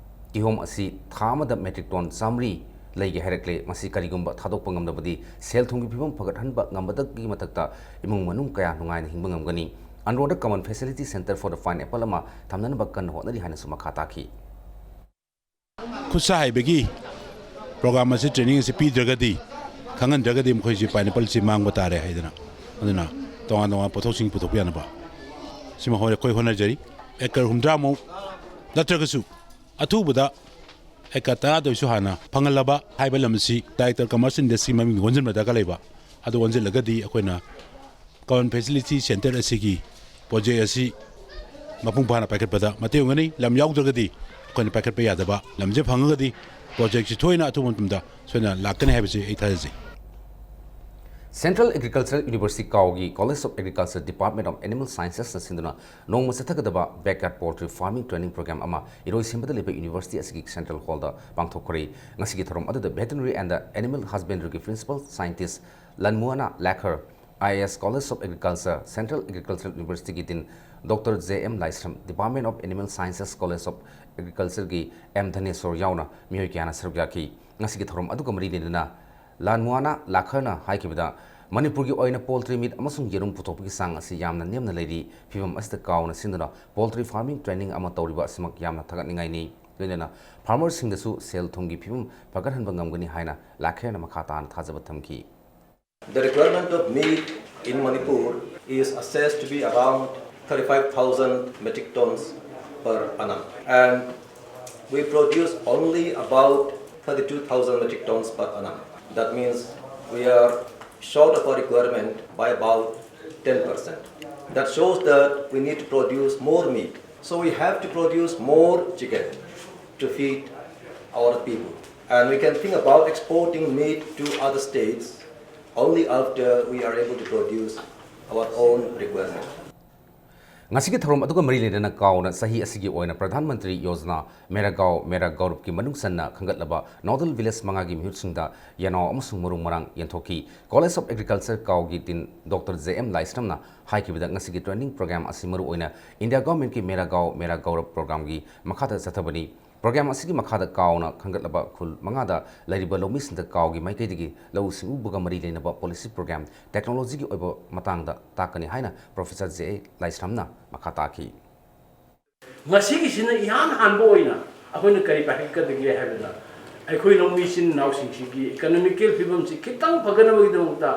ꯀꯤꯍꯣꯝ ꯑꯁꯤ ꯊꯥ ꯑꯃꯗ metric ton ꯆꯥꯃꯔꯤ ꯂꯩꯒꯦ ꯍꯥꯏꯔꯛꯂꯦ꯫ ꯃꯁꯤ ꯀꯔꯤꯒꯨꯝꯕ ꯊꯥꯗꯣꯛꯄ ꯉꯝꯂꯕꯗꯤ ꯁꯦꯜ ꯊꯨꯝꯒꯤ ꯐꯤꯕꯝ ꯐꯒꯠꯍꯟꯕ ꯉꯝꯕꯗꯒꯤ ꯃꯊꯛꯇ ꯏꯃꯨꯡ ꯃꯅꯨꯡ ꯀꯌꯥ ꯅꯨꯡꯉꯥꯏꯅ ꯍꯤꯡꯕ ꯉꯝꯒꯅꯤ꯫ ꯑꯟꯗ꯭ꯔꯣꯗ Common Facility Centre for the Pineapple ꯑꯃ ꯊꯝꯅꯅꯕ ꯀꯟꯅ ꯍꯣꯠꯅꯔꯤ ꯍꯥꯏꯅꯁꯨ ꯃꯈꯥ ꯇꯥꯈꯤ꯫ ꯈꯨꯠꯁꯥ ꯍꯩꯕꯒꯤ program ꯑꯁꯤ, training ꯑꯁꯤ ꯄꯤꯗ꯭ꯔꯒꯗꯤ, ꯈꯪꯍꯟꯗ꯭ꯔꯒꯗꯤ ꯃꯈꯣꯏꯁꯤ pineappleꯁꯤ ꯃꯥꯡꯕ ꯇꯥꯔꯦ ꯍꯥꯏꯗꯅ, ꯑꯗꯨꯅ ꯇꯣꯉꯥꯟ ꯇꯣꯉꯥꯟꯕ ꯄꯣꯠꯊꯣꯛꯁꯤꯡ ꯄꯨꯊꯣꯛꯄ ꯌꯥꯅꯕ ꯁꯤꯃ ꯍꯣꯏ ꯑꯩꯈꯣꯏ ꯍꯣꯠꯅꯖꯔꯤ꯫ Acre ꯍꯨꯝꯗ꯭ꯔꯥꯃꯨꯛ ꯅꯠꯇ꯭ꯔꯒꯁꯨ ꯑꯊꯨꯕꯗ acre ꯇꯔꯥꯗ ꯑꯣꯏꯁꯨ ꯍꯥꯟꯅ ꯐꯪꯍꯜꯂꯕ ꯍꯥꯏꯕ ꯂꯝ ꯑꯁꯤ Director Commerce Industry ꯃꯃꯤꯡ ꯑꯣꯟꯁꯤꯟꯕ ꯗꯔꯀꯥꯔ ꯂꯩꯕ, ꯑꯗꯨ ꯑꯣꯟꯁꯤꯜꯂꯒꯗꯤ ꯑꯩꯈꯣꯏꯅ Common Facility Centre ꯑꯁꯤꯒꯤ project ꯑꯁꯤ ꯃꯄꯨꯡ ꯐꯥꯅ ꯄꯥꯏꯈꯠꯄꯗ ꯃꯇꯦꯡ ꯑꯣꯏꯒꯅꯤ꯫ ꯂꯝ ꯌꯥꯎꯗ꯭ꯔꯒꯗꯤ ꯑꯩꯈꯣꯏꯅ ꯄꯥꯏꯈꯠꯄ ꯌꯥꯗꯕ꯫ ꯂꯝꯁꯦ ꯐꯪꯉꯒꯗꯤ projectꯁꯤ ꯊꯣꯏꯅ ꯑꯊꯨꯕ ꯃꯇꯝꯗ ꯁꯣꯏꯗꯅ ꯂꯥꯛꯀꯅꯤ ꯍꯥꯏꯕꯁꯤ ꯑꯩ ꯊꯥꯖꯖꯩ꯫ Central Agricultural University ꯀꯥꯎꯒꯤ College of Agriculture Department of Animal Sciencesꯅ ꯁꯤꯟꯗꯨꯅ ꯅꯣꯡꯃ ꯆꯠꯊꯒꯗꯕ Backyard Poultry Farming Training Program ꯑꯃ ꯏꯔꯣꯏꯁꯦꯝꯕꯗ ꯂꯩꯕ university ꯑꯁꯤꯒꯤ central hallꯗ ꯄꯥꯡꯊꯣꯛꯈ꯭ꯔꯦ꯫ ꯉꯁꯤꯒꯤ ꯊꯧꯔꯝ ꯑꯗꯨꯗ Veterinary and Animal Husbandryꯒꯤ Principal Scientist ꯂꯟꯃꯣꯍꯅ ꯂꯥꯈꯔ, I A S College of Agriculture, Central Agricultural University-ꯒꯤ Dean Doctor J M Laishram, Department of Animal Sciences College of Agriculture-ꯒꯤ M ꯙꯅꯦꯁꯣꯔ ꯌꯥꯎꯅ ꯃꯤꯑꯣꯏ ꯀꯌꯥꯅ ꯁꯔꯨꯛ ꯌꯥꯈꯤ꯫ ꯉꯁꯤꯒꯤ ꯊꯧꯔꯝ ꯑꯗꯨꯒ ꯃꯔꯤ ꯂꯩꯅꯅ ꯂꯥꯟꯃꯨꯑꯥꯅꯥ ꯂꯥꯈꯔꯅ ꯍꯥꯏꯈꯤꯕꯗ, ꯃꯅꯤꯄꯨꯔꯒꯤ ꯑꯣꯏꯅ poultry meat ꯑꯃꯁꯨꯡ ꯌꯦꯔꯨꯝ ꯄꯨꯊꯣꯛꯄꯒꯤ ꯆꯥꯡ ꯑꯁꯤ ꯌꯥꯝꯅ ꯅꯦꯝꯅ ꯂꯩꯔꯤ꯫ ꯐꯤꯕꯝ ꯑꯁꯤꯗ ꯀꯥꯎꯅ ꯁꯤꯡꯗꯨꯅ poultry farming training ꯑꯃ ꯇꯧꯔꯤꯕ ꯑꯁꯤꯃꯛ ꯌꯥꯝꯅ ꯊꯥꯒꯠꯅꯤꯡꯉꯥꯏꯅꯤ꯫ ꯂꯣꯏꯅꯅ farmer-ꯁꯤꯡꯗꯁꯨ ꯁꯦꯜ ꯊꯨꯝꯒꯤ ꯐꯤꯕꯝ ꯐꯒꯠꯍꯟꯕ ꯉꯝꯒꯅꯤ ꯍꯥꯏꯅ ꯂꯥꯈꯔꯅ ꯃꯈꯥ ꯇꯥꯅ ꯊꯥꯖꯕ ꯊꯝꯈꯤ꯫ The requirement of meat in Manipur is assessed to be around thirty-five thousand metric tons per annum, and we produce only about thirty-two thousand metric tons per annum. That means we are short of our requirement by about ten percent. That shows that we need to produce more meat. So we have to produce more chicken to feed our people. And we can think about exporting meat to other states only after we are able to produce our own requirement. ꯉꯁꯤꯒꯤ ꯊꯧꯔꯝ ꯑꯗꯨꯒ ꯃꯔꯤ ꯂꯩꯅꯅ ꯀꯥꯎꯅ ꯆꯍꯤ ꯑꯁꯤꯒꯤ ꯑꯣꯏꯅ ꯄ꯭ꯔꯙꯥꯟ ꯃꯟꯇ꯭ꯔꯤ ꯌꯣꯖꯅꯥ ꯃꯦꯔꯥ ꯒꯥꯎ ꯃꯦꯔꯥ ꯒꯧꯔꯕꯀꯤ ꯃꯅꯨꯡ ꯆꯟꯅ ꯈꯟꯒꯠꯂꯕ nodal village ꯃꯉꯥꯒꯤ ꯃꯤꯍꯨꯠꯁꯤꯡꯗ ꯌꯦꯅꯥꯎ ꯑꯃꯁꯨꯡ ꯃꯔꯨ ꯃꯔꯥꯡ ꯌꯦꯟꯊꯣꯛꯈꯤ꯫ College of Agriculture ꯀꯥꯎꯒꯤ Dean Doctor J M ꯂꯥꯏꯁ꯭ꯔꯝꯅ ꯍꯥꯏꯈꯤꯕꯗ, ꯉꯁꯤꯒꯤ training program ꯑꯁꯤ ꯃꯔꯨꯑꯣꯏꯅ ꯏꯟꯗꯤꯌꯥ ꯒꯣꯔꯃꯦꯟꯠꯀꯤ ꯃꯦꯔꯥ ꯒꯥꯎ ꯃꯦꯔꯥ ꯒꯧꯔꯕ ꯄ꯭ꯔꯣꯒ꯭ꯔꯥꯝꯒꯤ ꯃꯈꯥꯗ ꯆꯠꯊꯕꯅꯤ꯫ ꯄ꯭ꯔꯣꯒ꯭ꯔꯥꯝ ꯑꯁꯤꯒꯤ ꯃꯈꯥꯗ ꯀꯥꯎꯅ ꯈꯟꯒꯠꯂꯕ ꯈꯨꯜ ꯃꯉꯥꯗ ꯂꯩꯔꯤꯕ ꯂꯧꯃꯤꯁꯤꯡꯗ ꯀꯥꯎꯒꯤ ꯃꯥꯏꯀꯩꯗꯒꯤ ꯂꯧꯎ ꯁꯤꯡꯎꯕꯒ ꯃꯔꯤ ꯂꯩꯅꯕ policy program, technology-ꯒꯤ ꯑꯣꯏꯕ ꯃꯇꯥꯡꯗ ꯇꯥꯛꯀꯅꯤ ꯍꯥꯏꯅ Professor J A ꯂꯥꯏꯁ꯭ꯔꯝꯅ ꯃꯈꯥ ꯇꯥꯈꯤ꯫ ꯃꯁꯤꯒꯤꯁꯤꯅ ꯏꯍꯥꯟ ꯍꯥꯟꯕ ꯑꯣꯏꯅ ꯑꯩꯈꯣꯏꯅ ꯀꯔꯤ ꯄꯥꯏꯈꯠꯀꯗꯒꯦ ꯍꯥꯏꯕꯗ, ꯑꯩꯈꯣꯏ ꯂꯧꯃꯤ ꯏꯆꯤꯟ ꯏꯅꯥꯎꯁꯤꯡꯁꯤꯒꯤ economical ꯐꯤꯕꯝꯁꯤ ꯈꯤꯇꯪ ꯐꯒꯠꯅꯕꯒꯤꯗꯃꯛꯇ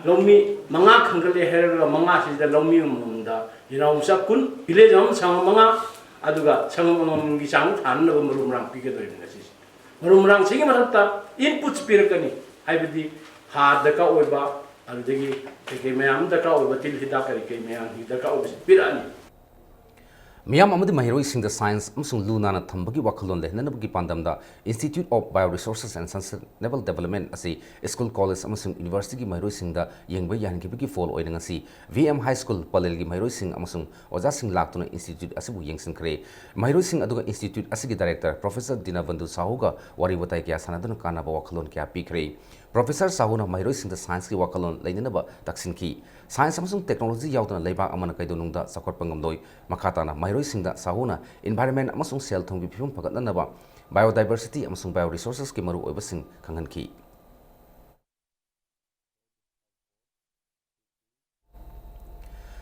ꯂꯧꯃꯤ ꯃꯉꯥ ꯈꯟꯒꯠꯂꯦ ꯍꯥꯏꯔꯒ, ꯃꯉꯥꯁꯤꯗ ꯂꯧꯃꯤ ꯑꯃꯃꯝꯗ ꯌꯦꯅꯥꯎ ꯃꯆꯥ ꯀꯨꯟ, village ꯑꯃ ꯁꯪꯉꯝ ꯃꯉꯥ, ꯑꯗꯨꯒ ꯁꯪꯉꯝ ꯑꯃꯃꯝꯒꯤ ꯆꯥꯡ ꯊꯥꯅꯅꯕ ꯃꯔꯨ ꯃꯔꯥꯡ ꯄꯤꯒꯗꯧꯔꯤꯕꯅꯤ ꯉꯁꯤꯁꯦ꯫ ꯃꯔꯨ ꯃꯔꯥꯡꯁꯤꯒꯤ ꯃꯊꯛꯇ inputs ꯄꯤꯔꯛꯀꯅꯤ, ꯍꯥꯏꯕꯗꯤ ꯍꯥꯔ ꯗꯔꯀꯥꯔ ꯑꯣꯏꯕ, ꯑꯗꯨꯗꯒꯤ ꯀꯩꯀꯩ ꯃꯌꯥꯝ ꯑꯃ ꯗꯔꯀꯥꯔ ꯑꯣꯏꯕ, ꯇꯤꯜ ꯍꯤꯗꯥꯛ ꯀꯔꯤ ꯀꯔꯤ ꯃꯌꯥꯝꯁꯤ ꯗꯔꯀꯥꯔ ꯑꯣꯏꯕꯁꯤ ꯄꯤꯔꯛꯑꯅꯤ꯫ ꯃꯤꯌꯥꯝ ꯑꯃꯗꯤ ꯃꯍꯩꯔꯣꯏꯁꯤꯡꯗ science ꯑꯃꯁꯨꯡ ꯂꯨ ꯅꯥꯟꯅ ꯊꯝꯕꯒꯤ ꯋꯥꯈꯜꯂꯣꯟ ꯂꯩꯍꯟꯅꯕꯒꯤ ꯄꯥꯟꯗꯝꯗ Institute of Bioresources and Sustainable Development ꯑꯁꯤ school, college ꯑꯃꯁꯨꯡ university-ꯒꯤ ꯃꯍꯩꯔꯣꯏꯁꯤꯡꯗ ꯌꯦꯡꯕ ꯌꯥꯍꯟꯈꯤꯕꯒꯤ ꯐꯣꯜ ꯑꯣꯏꯅ ꯉꯁꯤ V M High School ꯄꯂꯦꯜꯒꯤ ꯃꯍꯩꯔꯣꯏꯁꯤꯡ ꯑꯃꯁꯨꯡ ꯑꯣꯖꯥꯁꯤꯡ ꯂꯥꯛꯇꯨꯅ institute ꯑꯁꯤꯕꯨ ꯌꯦꯡꯁꯤꯟꯈ꯭ꯔꯦ꯫ ꯃꯍꯩꯔꯣꯏꯁꯤꯡ ꯑꯗꯨꯒ institute ꯑꯁꯤꯒꯤ director Professor ꯗꯤꯅꯕꯟꯙꯨ ꯁꯥꯍꯨꯒ ꯋꯥꯔꯤ ꯋꯥꯇꯥꯏ ꯀꯌꯥ ꯁꯥꯟꯅꯗꯨꯅ ꯀꯥꯟꯅꯕ ꯋꯥꯈꯜꯂꯣꯟ ꯀꯌꯥ ꯄꯤꯈ꯭ꯔꯦ꯫ ꯄ꯭ꯔꯣꯐꯦꯁꯔ ꯁꯥꯍꯨꯅ ꯃꯍꯩꯔꯣꯏꯁꯤꯡꯗ ꯁꯥꯏꯟꯁꯀꯤ ꯋꯥꯈꯜꯂꯣꯟ ꯂꯩꯅꯅꯕ ꯇꯛꯁꯤꯟꯈꯤ꯫ ꯁꯥꯏꯟꯁ ꯑꯃꯁꯨꯡ ꯇꯦꯛꯅꯣꯂꯣꯖꯤ ꯌꯥꯎꯗꯅ ꯂꯩꯕꯥꯛ ꯑꯃꯅ ꯀꯩꯗꯧꯅꯨꯡꯗ ꯆꯥꯎꯈꯠꯄ ꯉꯝꯂꯣꯏ꯫ ꯃꯈꯥ ꯇꯥꯅ ꯃꯍꯩꯔꯣꯏꯁꯤꯡꯗ ꯁꯥꯍꯨꯅ ꯏꯟꯚꯥꯏꯔꯟꯃꯦꯟꯠ ꯑꯃꯁꯨꯡ ꯁꯦꯜ ꯊꯨꯝꯒꯤ ꯐꯤꯕꯝ ꯐꯒꯠꯅꯅꯕ, ꯕꯥꯏꯑꯣꯗꯥꯏꯚꯔꯁꯤꯇꯤ ꯑꯃꯁꯨꯡ ꯕꯥꯏꯑꯣ ꯔꯤꯁꯣꯔꯁꯦꯁꯀꯤ ꯃꯔꯨꯑꯣꯏꯕꯁꯤꯡ ꯈꯪꯍꯟꯈꯤ꯫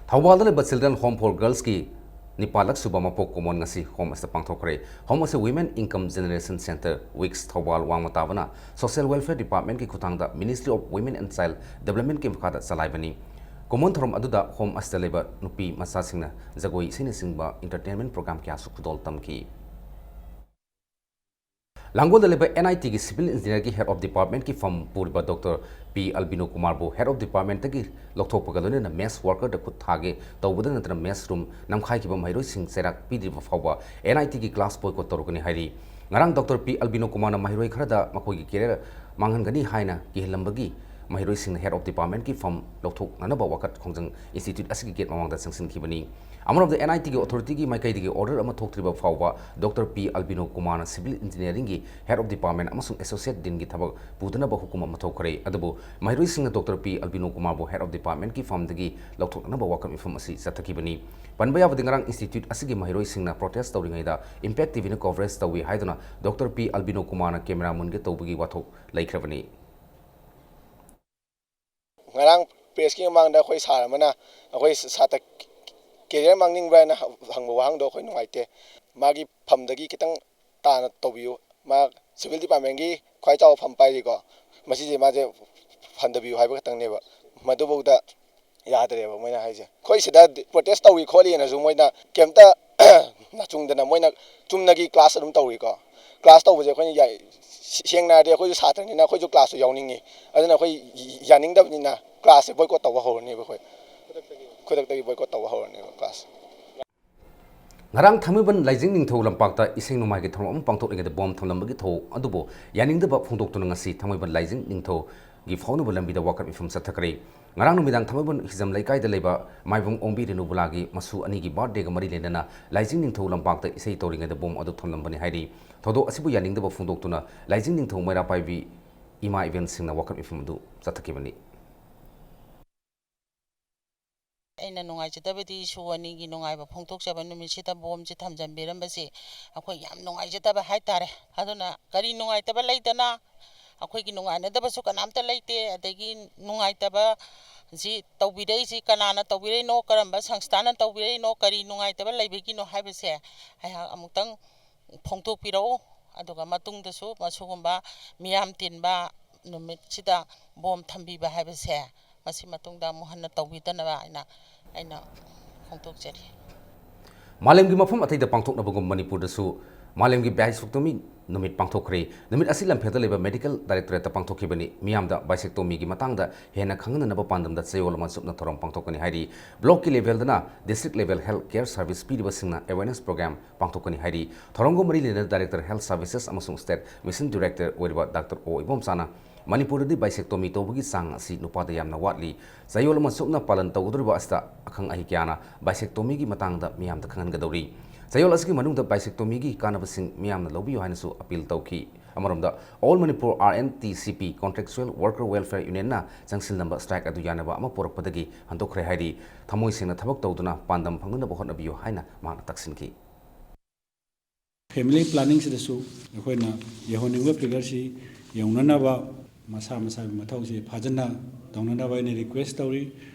ꯊꯧꯕꯥꯜꯗ ꯂꯩꯕ Children Home for Girlsꯀꯤ ꯅꯤꯄꯥꯜꯂꯛ ꯁꯨꯕ ꯃꯄꯣꯛ ꯀꯨꯝꯑꯣꯟ ꯉꯁꯤ ꯍꯣꯝ ꯑꯁꯤꯗ ꯄꯥꯡꯊꯣꯛꯈ꯭ꯔꯦ꯫ ꯍꯣꯝ ꯑꯁꯤ Women Income Generation Centre, ꯋꯤꯛꯁ, ꯊꯧꯕꯥꯜ ꯋꯥꯡꯃ ꯇꯥꯕꯅ Social Welfare Departmentꯀꯤ ꯈꯨꯠꯊꯥꯡꯗ Ministry of Women and Child Developmentꯀꯤ ꯃꯈꯥꯗ ꯆꯂꯥꯏꯕꯅꯤ꯫ ꯀꯨꯝꯑꯣꯟ ꯊꯧꯔꯝ ꯑꯗꯨꯗ ꯍꯣꯝ ꯑꯁꯤꯗ ꯂꯩꯕ ꯅꯨꯄꯤ ꯃꯆꯥꯁꯤꯡꯅ ꯖꯒꯣꯏ ꯏꯁꯩꯅꯆꯤꯡꯕ entertainment program ꯀꯌꯥꯁꯨ ꯈꯨꯗꯣꯜ ꯇꯝꯈꯤ꯫ ꯂꯥꯡꯒꯣꯜꯗ ꯂꯩꯕ NITꯒꯤ civil engineerꯒꯤ head of departmentꯀꯤ ꯐꯝ ꯄꯨꯔꯤꯕ ꯗꯣꯛꯇꯔ ꯄꯤ ꯑꯜꯕꯤꯅꯣ ꯀꯨꯃꯥꯔꯕꯨ head of departmentꯇꯒꯤ ꯂꯧꯊꯣꯛꯄꯒ ꯂꯣꯏꯅꯅ mess workerꯗ ꯈꯨꯠ ꯊꯥꯒꯦ ꯇꯧꯕꯗ ꯅꯠꯇꯅ mess room ꯅꯝꯈꯥꯏꯈꯤꯕ ꯃꯍꯩꯔꯣꯏꯁꯤꯡ ꯆꯩꯔꯥꯛ ꯄꯤꯗ꯭ꯔꯤꯕ ꯐꯥꯎꯕ NITꯒꯤ class boycott ꯇꯧꯔꯛꯀꯅꯤ ꯍꯥꯏꯔꯤ꯫ ꯉꯔꯥꯡ ꯗꯣꯛꯇꯔ ꯄꯤ ꯑꯜꯕꯤꯅꯣ ꯀꯨꯃꯥꯔꯅ ꯃꯍꯩꯔꯣꯏ ꯈꯔꯗ ꯃꯈꯣꯏꯒꯤ career ꯃꯥꯡꯍꯟꯒꯅꯤ ꯍꯥꯏꯅ ꯀꯤꯍꯜꯂꯝꯕꯒꯤ ꯃꯍꯩꯔꯣꯏꯁꯤꯡꯅ head of departmentꯀꯤ ꯐꯝ ꯂꯧꯊꯣꯛꯅꯅꯕ ꯋꯥꯀꯠ ꯈꯣꯡꯖꯪ institute ꯑꯁꯤꯒꯤ gate ꯃꯃꯥꯡꯗ ꯆꯪꯁꯤꯟꯈꯤꯕꯅꯤ꯫ ꯑꯃꯔꯣꯝꯗ, NITꯒꯤ authorityꯒꯤ ꯃꯥꯏꯀꯩꯗꯒꯤ order ꯑꯃ ꯊꯣꯛꯇ꯭ꯔꯤꯕ ꯐꯥꯎꯕ ꯗꯣꯛꯇꯔ ꯄꯤ ꯑꯜꯕꯤꯅꯣ ꯀꯨꯃꯥꯔꯅ civil engineeringꯒꯤ head of department ꯑꯃꯁꯨꯡ associate deanꯒꯤ ꯊꯕꯛ ꯄꯨꯗꯅꯕ ꯍꯨꯀꯨꯝ ꯑꯃ ꯊꯣꯛꯈ꯭ꯔꯦ꯫ ꯑꯗꯨꯕꯨ ꯃꯍꯩꯔꯣꯏꯁꯤꯡꯅ ꯗꯣꯛꯇꯔ ꯄꯤ ꯑꯜꯕꯤꯅꯣ ꯀꯨꯃꯥꯔꯕꯨ head of departmentꯀꯤ ꯐꯝꯗꯒꯤ ꯂꯧꯊꯣꯛꯅꯅꯕ ꯋꯥꯀꯠ ꯃꯤꯐꯝ ꯑꯁꯤ ꯆꯠꯊꯈꯤꯕꯅꯤ꯫ ꯄꯟꯕ ꯌꯥꯕꯗꯤ, ꯉꯔꯥꯡ institute ꯑꯁꯤꯒꯤ ꯃꯍꯩꯔꯣꯏꯁꯤꯡꯅ protest ꯇꯧꯔꯤꯉꯩꯗ Impact TVꯅ coverage ꯇꯧꯏ ꯍꯥꯏꯗꯨꯅ ꯗꯣꯛꯇꯔ ꯄꯤ ꯑꯜꯕꯤꯅꯣ ꯀꯨꯃꯥꯔꯅ camera ꯃꯨꯟꯒꯦ ꯇꯧꯕꯒꯤ ꯋꯥꯊꯣꯛ ꯂꯩꯈ꯭ꯔꯕꯅꯤ꯫ ꯉꯔꯥꯡ pressꯀꯤ ꯃꯃꯥꯡꯗ ꯑꯩꯈꯣꯏ sir ꯑꯃꯅ ꯑꯩꯈꯣꯏ ꯁꯥꯇ꯭ꯔ career ꯃꯥꯡꯅꯤꯡꯕ꯭ꯔꯥ ꯍꯥꯏꯅ ꯍꯪꯕ ꯋꯥꯍꯪꯗꯣ ꯑꯩꯈꯣꯏ ꯅꯨꯡꯉꯥꯏꯇꯦ꯫ ꯃꯥꯒꯤ ꯐꯝꯗꯒꯤ ꯈꯤꯇꯪ ꯇꯥꯅ ꯇꯧꯕꯤꯌꯨ꯫ ꯃꯥ civil departmentꯀꯤ ꯈ꯭ꯋꯥꯏ ꯆꯥꯎꯕ ꯐꯝ ꯄꯥꯏꯔꯤꯀꯣ, ꯃꯁꯤꯁꯦ ꯃꯥꯁꯦ ꯍꯟꯊꯕꯤꯌꯨ ꯍꯥꯏꯕ ꯈꯛꯇꯪꯅꯦꯕ꯫ ꯃꯗꯨꯐꯥꯎꯗ ꯌꯥꯗ꯭ꯔꯦꯕ ꯃꯣꯏꯅ ꯍꯥꯏꯁꯦ꯫ ꯑꯩꯈꯣꯏ ꯁꯤꯗ protest ꯇꯧꯏ ꯈꯣꯠꯂꯤꯅꯁꯨ ꯃꯣꯏꯅ ꯀꯩꯝꯇ ꯅꯆꯨꯡꯗꯅ ꯃꯣꯏꯅ ꯆꯨꯝꯅꯒꯤ class ꯑꯗꯨꯝ ꯇꯧꯔꯤꯀꯣ꯫ Class ꯇꯧꯕꯁꯦ ꯑꯩꯈꯣꯏꯅ ꯌꯥꯏ-, ꯁꯦꯡꯅ ꯍꯥꯏꯔꯗꯤ ꯑꯩꯈꯣꯏꯁꯨ ꯁꯥꯇ꯭ꯔꯅꯤꯅ ꯑꯩꯈꯣꯏꯁꯨ classꯁꯨ ꯌꯥꯎꯅꯤꯡꯉꯤ꯫ ꯑꯗꯨꯅ ꯑꯩꯈꯣꯏ ꯌꯥꯅꯤꯡꯗꯕꯅꯤꯅ classꯁꯦ boycott ꯇꯧꯕ ꯍꯧꯔꯅꯦꯕ ꯑꯩꯈꯣꯏ꯫ ꯈꯨꯗꯛꯇꯒꯤ boycott ꯇꯧꯕ ꯍꯧꯔꯅꯦꯕ class꯫ ꯉꯔꯥꯡ ꯊꯥꯡꯃꯩꯕꯟ ꯂꯥꯏꯖꯤꯡ ꯅꯤꯡꯊꯧ ꯂꯝꯄꯥꯛꯇ ꯏꯁꯩ ꯅꯣꯡꯃꯥꯏꯒꯤ ꯊꯧꯔꯝ ꯑꯃ ꯄꯥꯡꯊꯣꯛꯂꯤꯉꯩꯗ bomb ꯊꯝꯂꯝꯕꯒꯤ ꯊꯧꯑꯣꯡ ꯑꯗꯨꯕꯨ ꯌꯥꯅꯤꯡꯗꯕ ꯐꯣꯡꯗꯣꯛꯇꯨꯅ ꯉꯁꯤ ꯊꯥꯡꯃꯩꯕꯟ ꯂꯥꯏꯖꯤꯡ ꯅꯤꯡꯊꯧꯒꯤ ꯐꯥꯎꯅꯕ ꯂꯝꯕꯤꯗ ꯋꯥꯀꯠ ꯃꯤꯐꯝ ꯆꯠꯊꯈ꯭ꯔꯦ꯫ ꯉꯔꯥꯡ ꯅꯨꯃꯤꯗꯥꯡ ꯊꯥꯡꯃꯩꯕꯟ ꯍꯤꯖꯝ ꯂꯩꯀꯥꯏꯗ ꯂꯩꯕ ꯃꯥꯏꯕꯝ ꯑꯣꯡꯕꯤ ꯔꯦꯅꯨꯕꯂꯥꯒꯤ ꯃꯁꯨ ꯑꯅꯤꯒꯤ birthdayꯒ ꯃꯔꯤ ꯂꯩꯅꯅ ꯂꯥꯏꯖꯤꯡ ꯅꯤꯡꯊꯧ ꯂꯝꯄꯥꯛꯇ ꯏꯁꯩ ꯇꯧꯔꯤꯉꯩꯗ bomb ꯑꯗꯨ ꯊꯝꯂꯝꯕꯅꯤ ꯍꯥꯏꯔꯤ꯫ ꯊꯧꯗꯣꯛ ꯑꯁꯤꯕꯨ ꯌꯥꯅꯤꯡꯗꯕ ꯐꯣꯡꯗꯣꯛꯇꯨꯅ ꯂꯥꯏꯖꯤꯡ ꯅꯤꯡꯊꯧ ꯃꯩꯔꯥ ꯄꯥꯏꯕꯤ ꯏꯃꯥ ꯏꯕꯦꯟꯁꯤꯡꯅ ꯋꯥꯀꯠ ꯃꯤꯐꯝ ꯑꯗꯨ ꯆꯠꯊꯈꯤꯕꯅꯤ꯫ ꯑꯩꯅ ꯅꯨꯡꯉꯥꯏꯖꯗꯕꯗꯤ ꯏꯁꯨ ꯑꯅꯤꯒꯤ ꯅꯨꯡꯉꯥꯏꯕ ꯐꯣꯡꯗꯣꯛꯆꯕ ꯅꯨꯃꯤꯠꯁꯤꯗ ꯕꯣꯝꯁꯤ ꯊꯝꯖꯤꯟꯕꯤꯔꯝꯕꯁꯤ ꯑꯩꯈꯣꯏ ꯌꯥꯝ ꯅꯨꯡꯉꯥꯏꯖꯗꯕ ꯍꯥꯏꯇꯥꯔꯦ꯫ ꯑꯗꯨꯅ ꯀꯔꯤ ꯅꯨꯡꯉꯥꯏꯇꯕ ꯂꯩꯗꯅ? ꯑꯩꯈꯣꯏꯒꯤ ꯅꯨꯡꯉꯥꯏꯅꯗꯕꯁꯨ ꯀꯅꯥꯝꯇ ꯂꯩꯇꯦ꯫ ꯑꯗꯒꯤ ꯅꯨꯡꯉꯥꯏꯇꯕ ꯁꯤ ꯇꯧꯕꯤꯔꯛꯏꯁꯤ ꯀꯅꯥꯅ ꯇꯧꯕꯤꯔꯛꯏꯅꯣ, ꯀꯔꯝꯕ ꯁꯪꯁꯊꯥꯅ ꯇꯧꯕꯤꯔꯛꯏꯅꯣ, ꯀꯔꯤ ꯅꯨꯡꯉꯥꯏꯇꯕ ꯂꯩꯕꯒꯤꯅꯣ ꯍꯥꯏꯕꯁꯦ ꯑꯩꯍꯥꯛ ꯑꯃꯨꯛꯇꯪ ꯐꯣꯡꯗꯣꯛꯄꯤꯔꯛꯎ꯫ ꯑꯗꯨꯒ ꯃꯇꯨꯡꯗꯁꯨ ꯃꯁꯤꯒꯨꯝꯕ ꯃꯤꯌꯥꯝ ꯇꯤꯟꯕ ꯅꯨꯃꯤꯠꯁꯤꯗ ꯕꯣꯝ ꯊꯝꯕꯤꯕ ꯍꯥꯏꯕꯁꯦ ꯃꯁꯤ ꯃꯇꯨꯡꯗ ꯑꯃꯨꯛ ꯍꯟꯅ ꯇꯧꯕꯤꯗꯅꯕ ꯍꯥꯏꯅ ꯑꯩꯅ ꯐꯣꯡꯗꯣꯛꯆꯔꯤ꯫ ꯃꯥꯂꯦꯝꯒꯤ ꯃꯐꯝ ꯑꯇꯩꯗ ꯄꯥꯡꯊꯣꯛꯅꯕꯒꯨꯝ ꯃꯅꯤꯄꯨꯔꯗꯁꯨ ꯃꯥꯂꯦꯝꯒꯤ ꯕꯥꯏꯁꯦꯛꯇꯣꯃꯤ ꯅꯨꯃꯤꯠ ꯄꯥꯡꯊꯣꯛꯈ꯭ꯔꯦ꯫ ꯅꯨꯃꯤꯠ ꯑꯁꯤ ꯂꯝꯐꯦꯜꯗ ꯂꯩꯕ ꯃꯦꯗꯤꯀꯦꯜ ꯗꯥꯏꯔꯦꯛꯇꯣꯔꯦꯠꯇ ꯄꯥꯡꯊꯣꯛꯈꯤꯕꯅꯤ꯫ ꯃꯤꯌꯥꯝꯗ ꯕꯥꯏꯁꯦꯛꯇꯣꯃꯤꯒꯤ ꯃꯇꯥꯡꯗ ꯍꯦꯟꯅ ꯈꯪꯍꯟꯅꯅꯕ ꯄꯥꯟꯗꯝꯗ ꯆꯌꯣꯜ ꯑꯃ ꯆꯨꯞꯅ ꯊꯧꯔꯝ ꯄꯥꯡꯊꯣꯛꯀꯅꯤ ꯍꯥꯏꯔꯤ꯫ ꯕ꯭ꯂꯣꯛꯀꯤ ꯂꯦꯚꯦꯜꯗꯅ district level health care service ꯄꯤꯔꯤꯕꯁꯤꯡꯅ ꯑꯦꯋꯦꯔꯅꯦꯁ ꯄ꯭ꯔꯣꯒ꯭ꯔꯥꯝ ꯄꯥꯡꯊꯣꯛꯀꯅꯤ ꯍꯥꯏꯔꯤ꯫ ꯊꯧꯔꯝꯒ ꯃꯔꯤ ꯂꯩꯅꯅ ꯗꯥꯏꯔꯦꯛꯇꯔ ꯍꯦꯜꯊ ꯁꯔꯚꯤꯁꯦꯁ ꯑꯃꯁꯨꯡ ꯁ꯭ꯇꯦꯠ ꯃꯤꯁꯟ ꯗꯤꯔꯦꯛꯇꯔ ꯑꯣꯏꯔꯤꯕ ꯗꯥꯛꯇꯔ ꯑꯣ ꯏꯕꯣꯝꯆꯥꯅ ꯃꯅꯤꯄꯨꯔꯗꯗꯤ ꯕꯥꯏꯁꯦꯛꯇꯣꯃꯤ ꯇꯧꯕꯒꯤ ꯆꯥꯡ ꯑꯁꯤ ꯅꯨꯄꯥꯗ ꯌꯥꯝꯅ ꯋꯥꯠꯂꯤ꯫ ꯆꯌꯣꯜ ꯑꯃ ꯆꯨꯞꯅ ꯄꯥꯂꯟ ꯇꯧꯒꯗꯧꯔꯤꯕ ꯑꯁꯤꯗ ꯑꯈꯪ ꯑꯍꯩ ꯀꯌꯥꯅ ꯕꯥꯏꯁꯦꯛꯇꯣꯃꯤꯒꯤ ꯃꯇꯥꯡꯗ ꯃꯤꯌꯥꯝꯗ ꯈꯪꯍꯟꯒꯗꯧꯔꯤ꯫ ꯆꯌꯣꯜ ꯑꯁꯤꯒꯤ ꯃꯅꯨꯡꯗ ꯕꯥꯏꯁꯦꯛꯇꯣꯃꯤꯒꯤ ꯀꯥꯟꯅꯕꯁꯤꯡ ꯃꯤꯌꯥꯝꯅ ꯂꯧꯕꯤꯌꯨ ꯍꯥꯏꯅꯁꯨ ꯑꯄꯤꯜ ꯇꯧꯈꯤ꯫ ꯑꯃꯔꯣꯝꯗ, all Manipur R N T C P contractual worker welfare ꯌꯨꯅꯤꯌꯟꯅ ꯆꯪꯁꯤꯜꯂꯝꯕ ꯁ꯭ꯇ꯭ꯔꯥꯏꯛ ꯑꯗꯨ ꯌꯥꯅꯕ ꯑꯃ ꯄꯨꯔꯛꯄꯗꯒꯤ ꯍꯟꯗꯣꯛꯈ꯭ꯔꯦ ꯍꯥꯏꯔꯤ꯫ ꯊꯃꯣꯏ ꯁꯦꯡꯅ ꯊꯕꯛ ꯇꯧꯗꯨꯅ ꯄꯥꯟꯗꯝ ꯐꯪꯅꯅꯕ ꯍꯣꯠꯅꯕꯤꯌꯨ ꯍꯥꯏꯅ ꯃꯍꯥꯛꯅ ꯇꯛꯁꯤꯟꯈꯤ꯫ ꯐꯦꯃꯤꯂꯤ ꯄ꯭ꯂꯥꯅꯤꯡꯁꯤꯗꯁꯨ ꯑꯩꯈꯣꯏꯅ ꯌꯧꯍꯟꯅꯤꯡꯕ ꯐꯤꯒꯔꯁꯤ ꯌꯧꯅꯅꯕ ꯃꯁꯥ ꯃꯁꯥꯒꯤ ꯃꯊꯧꯁꯤ ꯐꯖꯅ ꯇꯧꯅꯅꯕ ꯑꯩꯅ ꯔꯤꯀ꯭ꯋꯦꯁ ꯇꯧꯔꯤ꯫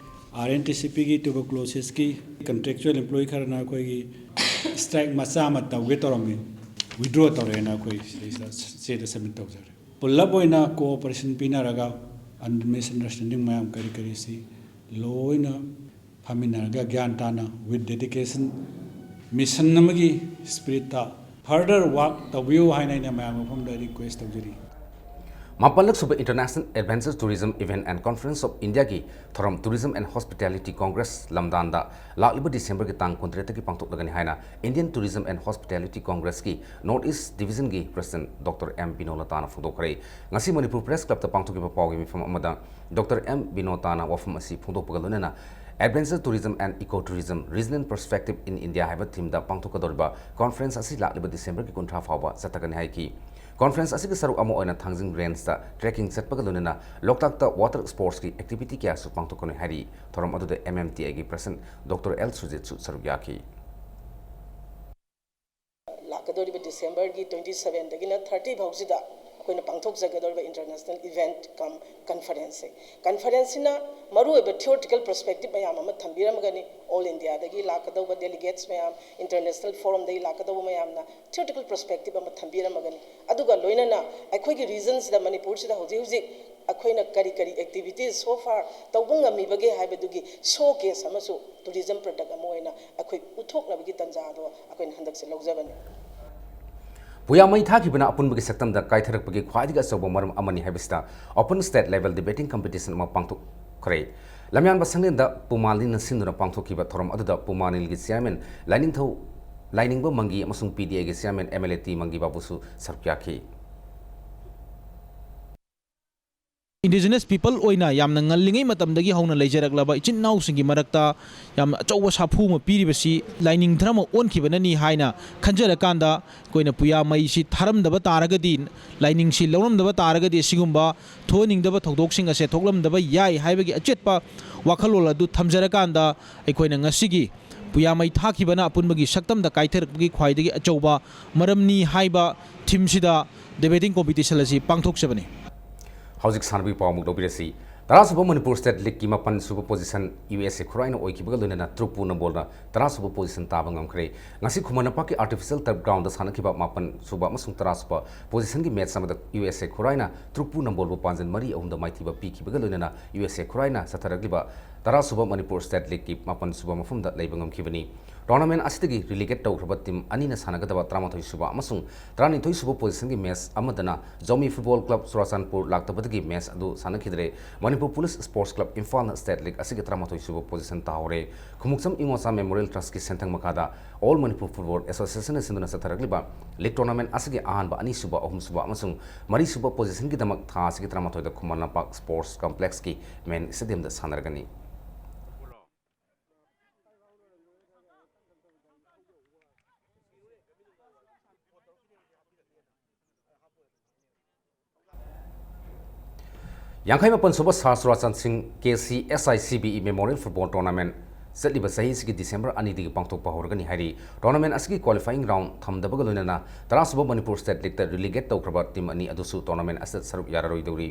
ꯑꯥꯔ ꯑꯦꯟ ꯇꯤ ꯁꯤ ꯄꯤꯒꯤ ꯇ꯭ꯌꯨꯕꯔꯀ꯭ꯂꯣꯁꯤꯁꯀꯤ ꯀꯟꯇ꯭ꯔꯦꯛꯆꯨꯑꯦꯜ ꯑꯦꯝꯄ꯭ꯂꯣꯌꯤ ꯈꯔꯅ ꯑꯩꯈꯣꯏꯒꯤ ꯁ꯭ꯇ꯭ꯔꯥꯏꯛ ꯃꯆꯥ ꯑꯃ ꯇꯧꯒꯦ ꯇꯧꯔꯝꯃꯤ, ꯋꯤꯗ꯭ꯔꯣ ꯇꯧꯔꯦꯅ ꯑꯩꯈꯣꯏ ꯁꯤꯗꯩꯁꯤꯗ ꯆꯦꯗ ꯁꯕꯃꯤꯠ ꯇꯧꯖꯔꯦ꯫ ꯄꯨꯂꯞ ꯑꯣꯏꯅ ꯀꯣꯑꯣꯄꯔꯦꯁꯟ ꯄꯤꯅꯔꯒ ꯃꯤꯁꯑꯟꯗꯔꯁ꯭ꯇꯦꯟꯗꯤꯡ ꯃꯌꯥꯝ ꯀꯔꯤ ꯀꯔꯤꯁꯤ ꯂꯣꯏꯅ ꯐꯝꯃꯤꯟꯅꯔꯒ ꯒ꯭ꯌꯥꯟ ꯇꯥꯅ with dedication mission ꯑꯃꯒꯤ ꯁ꯭ꯄꯤꯔꯤꯠꯇ further work ꯇꯧꯕꯤꯌꯨ ꯍꯥꯏꯅ ꯑꯩꯅ ꯃꯌꯥꯝ ꯃꯐꯝꯗ ꯔꯤꯀ꯭ꯋꯦꯁ ꯇꯧꯖꯔꯤ꯫ ꯃꯥꯄꯜꯂꯛ ꯁꯨꯕ International Adventure Tourism Event and Conference of Indiaꯒꯤ ꯊꯧꯔꯝ Tourism and Hospitality Congress ꯂꯝꯗꯥꯟꯗ ꯂꯥꯛꯂꯤꯕ ꯗꯤꯁꯦꯝꯕꯔꯒꯤ ꯇꯥꯡ ꯀꯨꯟꯇꯔꯦꯠꯇꯒꯤ ꯄꯥꯡꯊꯣꯛꯂꯒꯅꯤ ꯍꯥꯏꯅ Indian Tourism and Hospitality Congressꯀꯤ North East Divisionꯒꯤ President Doctor M ꯕꯤꯅꯣꯂꯇꯥꯅ ꯐꯣꯡꯗꯣꯛꯈ꯭ꯔꯦ꯫ ꯉꯁꯤ ꯃꯅꯤꯄꯨꯔ Press Clubꯇ ꯄꯥꯡꯊꯣꯛꯈꯤꯕ ꯄꯥꯎꯒꯤ ꯃꯤꯐꯝ ꯑꯃꯗ Doctor M ꯕꯤꯅꯣꯂꯇꯥꯅ ꯋꯥꯐꯝ ꯑꯁꯤ ꯐꯣꯡꯗꯣꯛꯄꯒ ꯂꯣꯏꯅꯅ Adventure Tourism and Eco Tourism, Regional Perspective in India ꯍꯥꯏꯕ themeꯗ ꯄꯥꯡꯊꯣꯛꯀꯗꯧꯔꯤꯕ conference ꯑꯁꯤ ꯂꯥꯛꯂꯤꯕ ꯗꯤꯁꯦꯝꯕꯔꯒꯤ ꯀꯨꯟꯊ꯭ꯔꯥ ꯐꯥꯎꯕ ꯆꯠꯊꯒꯅꯤ ꯍꯥꯏꯈꯤ꯫ Conference ꯑꯁꯤꯒꯤ ꯁꯔꯨꯛ ꯑꯃ ꯑꯣꯏꯅ ꯊꯥꯡꯖꯤꯡ ꯔꯦꯟꯖꯇ trekking ꯆꯠꯄꯒ ꯂꯣꯏꯅꯅ ꯂꯣꯛꯇꯥꯛꯇ water sportsꯀꯤ activity ꯀꯌꯥꯁꯨ ꯄꯥꯡꯊꯣꯛꯀꯅꯤ ꯍꯥꯏꯔꯤ꯫ ꯊꯧꯔꯝ ꯑꯗꯨꯗ M M T Iꯒꯤ president Doctor L ꯁꯨꯖꯤꯠꯁꯨ ꯁꯔꯨꯛ ꯌꯥꯈꯤ꯫ ꯂꯥꯛꯀꯗꯧꯔꯤꯕ Decemberꯒꯤ twenty sevenꯗꯒꯤꯅ thirty ꯐꯥꯎꯁꯤꯗ ꯑꯩꯈꯣꯏꯅ ꯄꯥꯡꯊꯣꯛꯆꯒꯗꯧꯔꯤꯕ international event cum conferenceꯁꯦ, conferenceꯁꯤꯅ ꯃꯔꯨꯑꯣꯏꯕ theoretical perspective ꯃꯌꯥꯝ ꯑꯃ ꯊꯝꯕꯤꯔꯝꯒꯅꯤ꯫ All Indiaꯗꯒꯤ ꯂꯥꯛꯀꯗꯧꯕ delegates ꯃꯌꯥꯝ, international forumꯗꯒꯤ ꯂꯥꯛꯀꯗꯧꯕ ꯃꯌꯥꯝꯅ theoretical perspective ꯑꯃ ꯊꯝꯕꯤꯔꯝꯃꯒꯅꯤ꯫ ꯑꯗꯨꯒ ꯂꯣꯏꯅꯅ ꯑꯩꯈꯣꯏꯒꯤ regionꯁꯤꯗ, ꯃꯅꯤꯄꯨꯔꯁꯤꯗ ꯍꯧꯖꯤꯛ ꯍꯧꯖꯤꯛ ꯑꯩꯈꯣꯏꯅ ꯀꯔꯤ ꯀꯔꯤ activities so far ꯇꯧꯕ ꯉꯝꯃꯤꯕꯒꯦ ꯍꯥꯏꯕꯗꯨꯒꯤ showcase ꯑꯃꯁꯨ tourism product ꯑꯃ ꯑꯣꯏꯅ ꯑꯩꯈꯣꯏ ꯎꯠꯊꯣꯛꯅꯕꯒꯤ ꯇꯥꯟꯖꯥꯗꯣ ꯑꯩꯈꯣꯏꯅ ꯍꯟꯗꯛꯁꯦ ꯂꯧꯖꯕꯅꯤ꯫ ꯄꯨꯌꯥ ꯃꯩ ꯊꯥꯈꯤꯕꯅ ꯑꯄꯨꯟꯕꯒꯤ ꯁꯛꯇꯝꯗ ꯀꯥꯏꯊꯔꯛꯄꯒꯤ ꯈ꯭ꯋꯥꯏꯗꯒꯤ ꯑꯆꯧꯕ ꯃꯔꯝ ꯑꯃꯅꯤ ꯍꯥꯏꯕꯁꯤꯗ open state level debating competition ꯑꯃ ꯄꯥꯡꯊꯣꯛꯈ꯭ꯔꯦ꯫ ꯂꯝꯌꯥꯟꯕ ꯁꯪꯂꯦꯟꯗ ꯄꯨꯃꯥꯂꯤꯅ ꯁꯤꯟꯗꯨꯅ ꯄꯥꯡꯊꯣꯛꯈꯤꯕ ꯊꯧꯔꯝ ꯑꯗꯨꯗ ꯄꯨꯃꯥꯂꯤꯒꯤ chairman ꯂꯥꯏꯅꯤꯡꯊꯧ ꯂꯥꯏꯅꯤꯡꯕ ꯃꯪꯒꯤ ꯑꯃꯁꯨꯡ P D Aꯒꯤ chairman M L A T Mangi ꯕꯥꯕꯨꯁꯨ ꯁꯔꯨꯛ ꯌꯥꯈꯤ꯫ Indigenous people ꯑꯣꯏꯅ ꯌꯥꯝꯅ ꯉꯜꯂꯤꯉꯩ ꯃꯇꯝꯗꯒꯤ ꯍꯧꯅ ꯂꯩꯖꯔꯛꯂꯕ ꯏꯆꯤꯟ ꯏꯅꯥꯎꯁꯤꯡꯒꯤ ꯃꯔꯛꯇ ꯌꯥꯝꯅ ꯑꯆꯧꯕ ꯁꯥꯐꯨ ꯑꯃ ꯄꯤꯔꯤꯕꯁꯤ ꯂꯥꯏꯅꯤꯡ ꯙꯔꯃ ꯑꯣꯟꯈꯤꯕꯅꯅꯤ ꯍꯥꯏꯅ ꯈꯟꯖꯔꯀꯥꯟꯗ, ꯑꯩꯈꯣꯏꯅ ꯄꯨꯌꯥ ꯃꯩꯁꯤ ꯊꯥꯔꯝꯗꯕ ꯇꯥꯔꯒꯗꯤ, ꯂꯥꯏꯅꯤꯡꯁꯤ ꯂꯧꯔꯝꯗꯕ ꯇꯥꯔꯒꯗꯤ, ꯑꯁꯤꯒꯨꯝꯕ ꯊꯣꯛꯍꯟꯅꯤꯡꯗꯕ ꯊꯧꯗꯣꯛꯁꯤꯡ ꯑꯁꯦ ꯊꯣꯛꯂꯝꯗꯕ ꯌꯥꯏ ꯍꯥꯏꯕꯒꯤ ꯑꯆꯦꯠꯄ ꯋꯥꯈꯜꯂꯣꯟ ꯑꯗꯨ ꯊꯝꯖꯔꯀꯥꯟꯗ, ꯑꯩꯈꯣꯏꯅ ꯉꯁꯤꯒꯤ ꯄꯨꯌꯥ ꯃꯩ ꯊꯥꯈꯤꯕꯅ ꯑꯄꯨꯟꯕꯒꯤ ꯁꯛꯇꯝꯗ ꯀꯥꯏꯊꯔꯛꯄꯒꯤ ꯈ꯭ꯋꯥꯏꯗꯒꯤ ꯑꯆꯧꯕ ꯃꯔꯝꯅꯤ ꯍꯥꯏꯕ themeꯁꯤꯗ debating competition ꯑꯁꯤ ꯄꯥꯡꯊꯣꯛꯆꯕꯅꯤ꯫ ꯍꯧꯖꯤꯛ ꯁꯥꯟꯅꯕꯒꯤ ꯄꯥꯎ ꯑꯃꯨꯛ ꯂꯧꯕꯤꯔꯁꯤ꯫ ꯇꯔꯥꯁꯨꯕ ꯃꯅꯤꯄꯨꯔ state leagueꯀꯤ ꯃꯥꯄꯟ ꯁꯨꯕ position U S A ꯈꯨꯔꯥꯏꯅ ꯑꯣꯏꯈꯤꯕꯒ ꯂꯣꯏꯅꯅ ꯇ꯭ꯔꯨꯛꯄꯨ ꯅꯝꯕꯣꯜꯅ ꯇꯔꯥꯁꯨꯕ position ꯇꯥꯕ ꯉꯝꯈ꯭ꯔꯦ꯫ ꯉꯁꯤ ꯈꯨꯃꯟ ꯂꯝꯄꯥꯛꯀꯤ artificial turf groundꯗ ꯁꯥꯟꯅꯈꯤꯕ ꯃꯥꯄꯟ ꯁꯨꯕ ꯑꯃꯁꯨꯡ ꯇꯔꯥ ꯁꯨꯕ positionꯒꯤ match ꯑꯃꯗ U S A ꯈꯨꯔꯥꯏꯅ ꯇ꯭ꯔꯨꯛꯄꯨ ꯅꯝꯕꯣꯜꯕꯨ ꯄꯥꯟꯖꯟ ꯃꯔꯤ ꯑꯍꯨꯝꯗ ꯃꯥꯏꯊꯤꯕ ꯄꯤꯈꯤꯕꯒ ꯂꯣꯏꯅꯅ U S A ꯈꯨꯔꯥꯏꯅ ꯆꯠꯊꯔꯛꯂꯤꯕ ꯇꯔꯥ ꯁꯨꯕ ꯃꯅꯤꯄꯨꯔ state leagueꯀꯤ ꯃꯥꯄꯟ ꯁꯨꯕ ꯃꯐꯝꯗ ꯂꯩꯕ ꯉꯝꯈꯤꯕꯅꯤ꯫ Tournament ꯑꯁꯤꯗꯒꯤ relegate ꯇꯧꯈ꯭ꯔꯕ team ꯑꯅꯤꯅ ꯁꯥꯟꯅꯒꯗꯕ ꯇꯔꯥꯃꯥꯊꯣꯏ ꯁꯨꯕ ꯑꯃꯁꯨꯡ ꯇꯔꯥꯅꯤꯊꯣꯏ ꯁꯨꯕ positionꯒꯤ match ꯑꯃꯗꯅ ꯖꯧꯃꯤ Football Club ꯆꯨꯔꯥꯆꯥꯟꯄꯨꯔ ꯂꯥꯛꯇꯕꯗꯒꯤ match ꯑꯗꯨ ꯁꯥꯟꯅꯈꯤꯗ꯭ꯔꯦ꯫ Manipur Police Sports Club ꯏꯝꯐꯥꯜꯅ state league ꯑꯁꯤꯒꯤ ꯇꯔꯥꯃꯥꯊꯣꯏ ꯁꯨꯕ position ꯇꯥꯍꯧꯔꯦ꯫ ꯈꯨꯃꯨꯛꯆꯝ ꯏꯃꯣꯆꯥ Memorial Trustꯀꯤ ꯁꯦꯟꯊꯪ ꯃꯈꯥꯗ All Manipur Football Associationꯅ ꯁꯤꯟꯗꯨꯅ ꯆꯠꯊꯔꯛꯂꯤꯕ league tournament ꯑꯁꯤꯒꯤ ꯑꯍꯥꯟꯕ, ꯑꯅꯤꯁꯨꯕ, ꯑꯍꯨꯝꯁꯨꯕ ꯑꯃꯁꯨꯡ ꯃꯔꯤꯁꯨꯕ positionꯒꯤꯗꯃꯛ ꯊꯥ ꯑꯁꯤꯒꯤ ꯇꯔꯥꯃꯥꯊꯣꯏꯗ ꯈꯨꯃꯟ ꯂꯝꯄꯥꯛ Sports Complexꯀꯤ main stadiumꯗ ꯁꯥꯟꯅꯔꯒꯅꯤ꯫ ꯌꯥꯡꯈꯩ ꯃꯥꯄꯟ ꯁꯨꯕ ꯁꯥꯔ ꯆꯨꯔꯥꯆꯥꯟ ꯁꯤꯡ K C S I C B E memorial football tournament ꯆꯠꯂꯤꯕ ꯆꯍꯤ ꯑꯁꯤꯒꯤ ꯗꯤꯁꯦꯝꯕꯔ ꯑꯅꯤꯗꯒꯤ ꯄꯥꯡꯊꯣꯛꯄ ꯍꯧꯔꯒꯅꯤ ꯍꯥꯏꯔꯤ꯫ ꯇꯣꯔꯅꯥꯃꯦꯟ ꯑꯁꯤꯒꯤ ꯀ꯭ꯋꯥꯂꯤꯐꯥꯏꯌꯤꯡ ꯔꯥꯎꯟ ꯊꯝꯗꯕꯒ ꯂꯣꯏꯅꯅ ꯇꯔꯥ ꯁꯨꯕ ꯃꯅꯤꯄꯨꯔ ꯁ꯭ꯇꯦꯠ ꯂꯤꯛꯇ ꯔꯤꯂꯤꯒꯦꯠ ꯇꯧꯈ꯭ꯔꯕ ꯇꯤꯝ ꯑꯅꯤ ꯑꯗꯨꯁꯨ ꯇꯣꯔꯅꯥꯃꯦꯟ ꯑꯁꯤꯗ ꯁꯔꯨꯛ ꯌꯥꯔꯔꯣꯏꯗꯧꯔꯤ꯫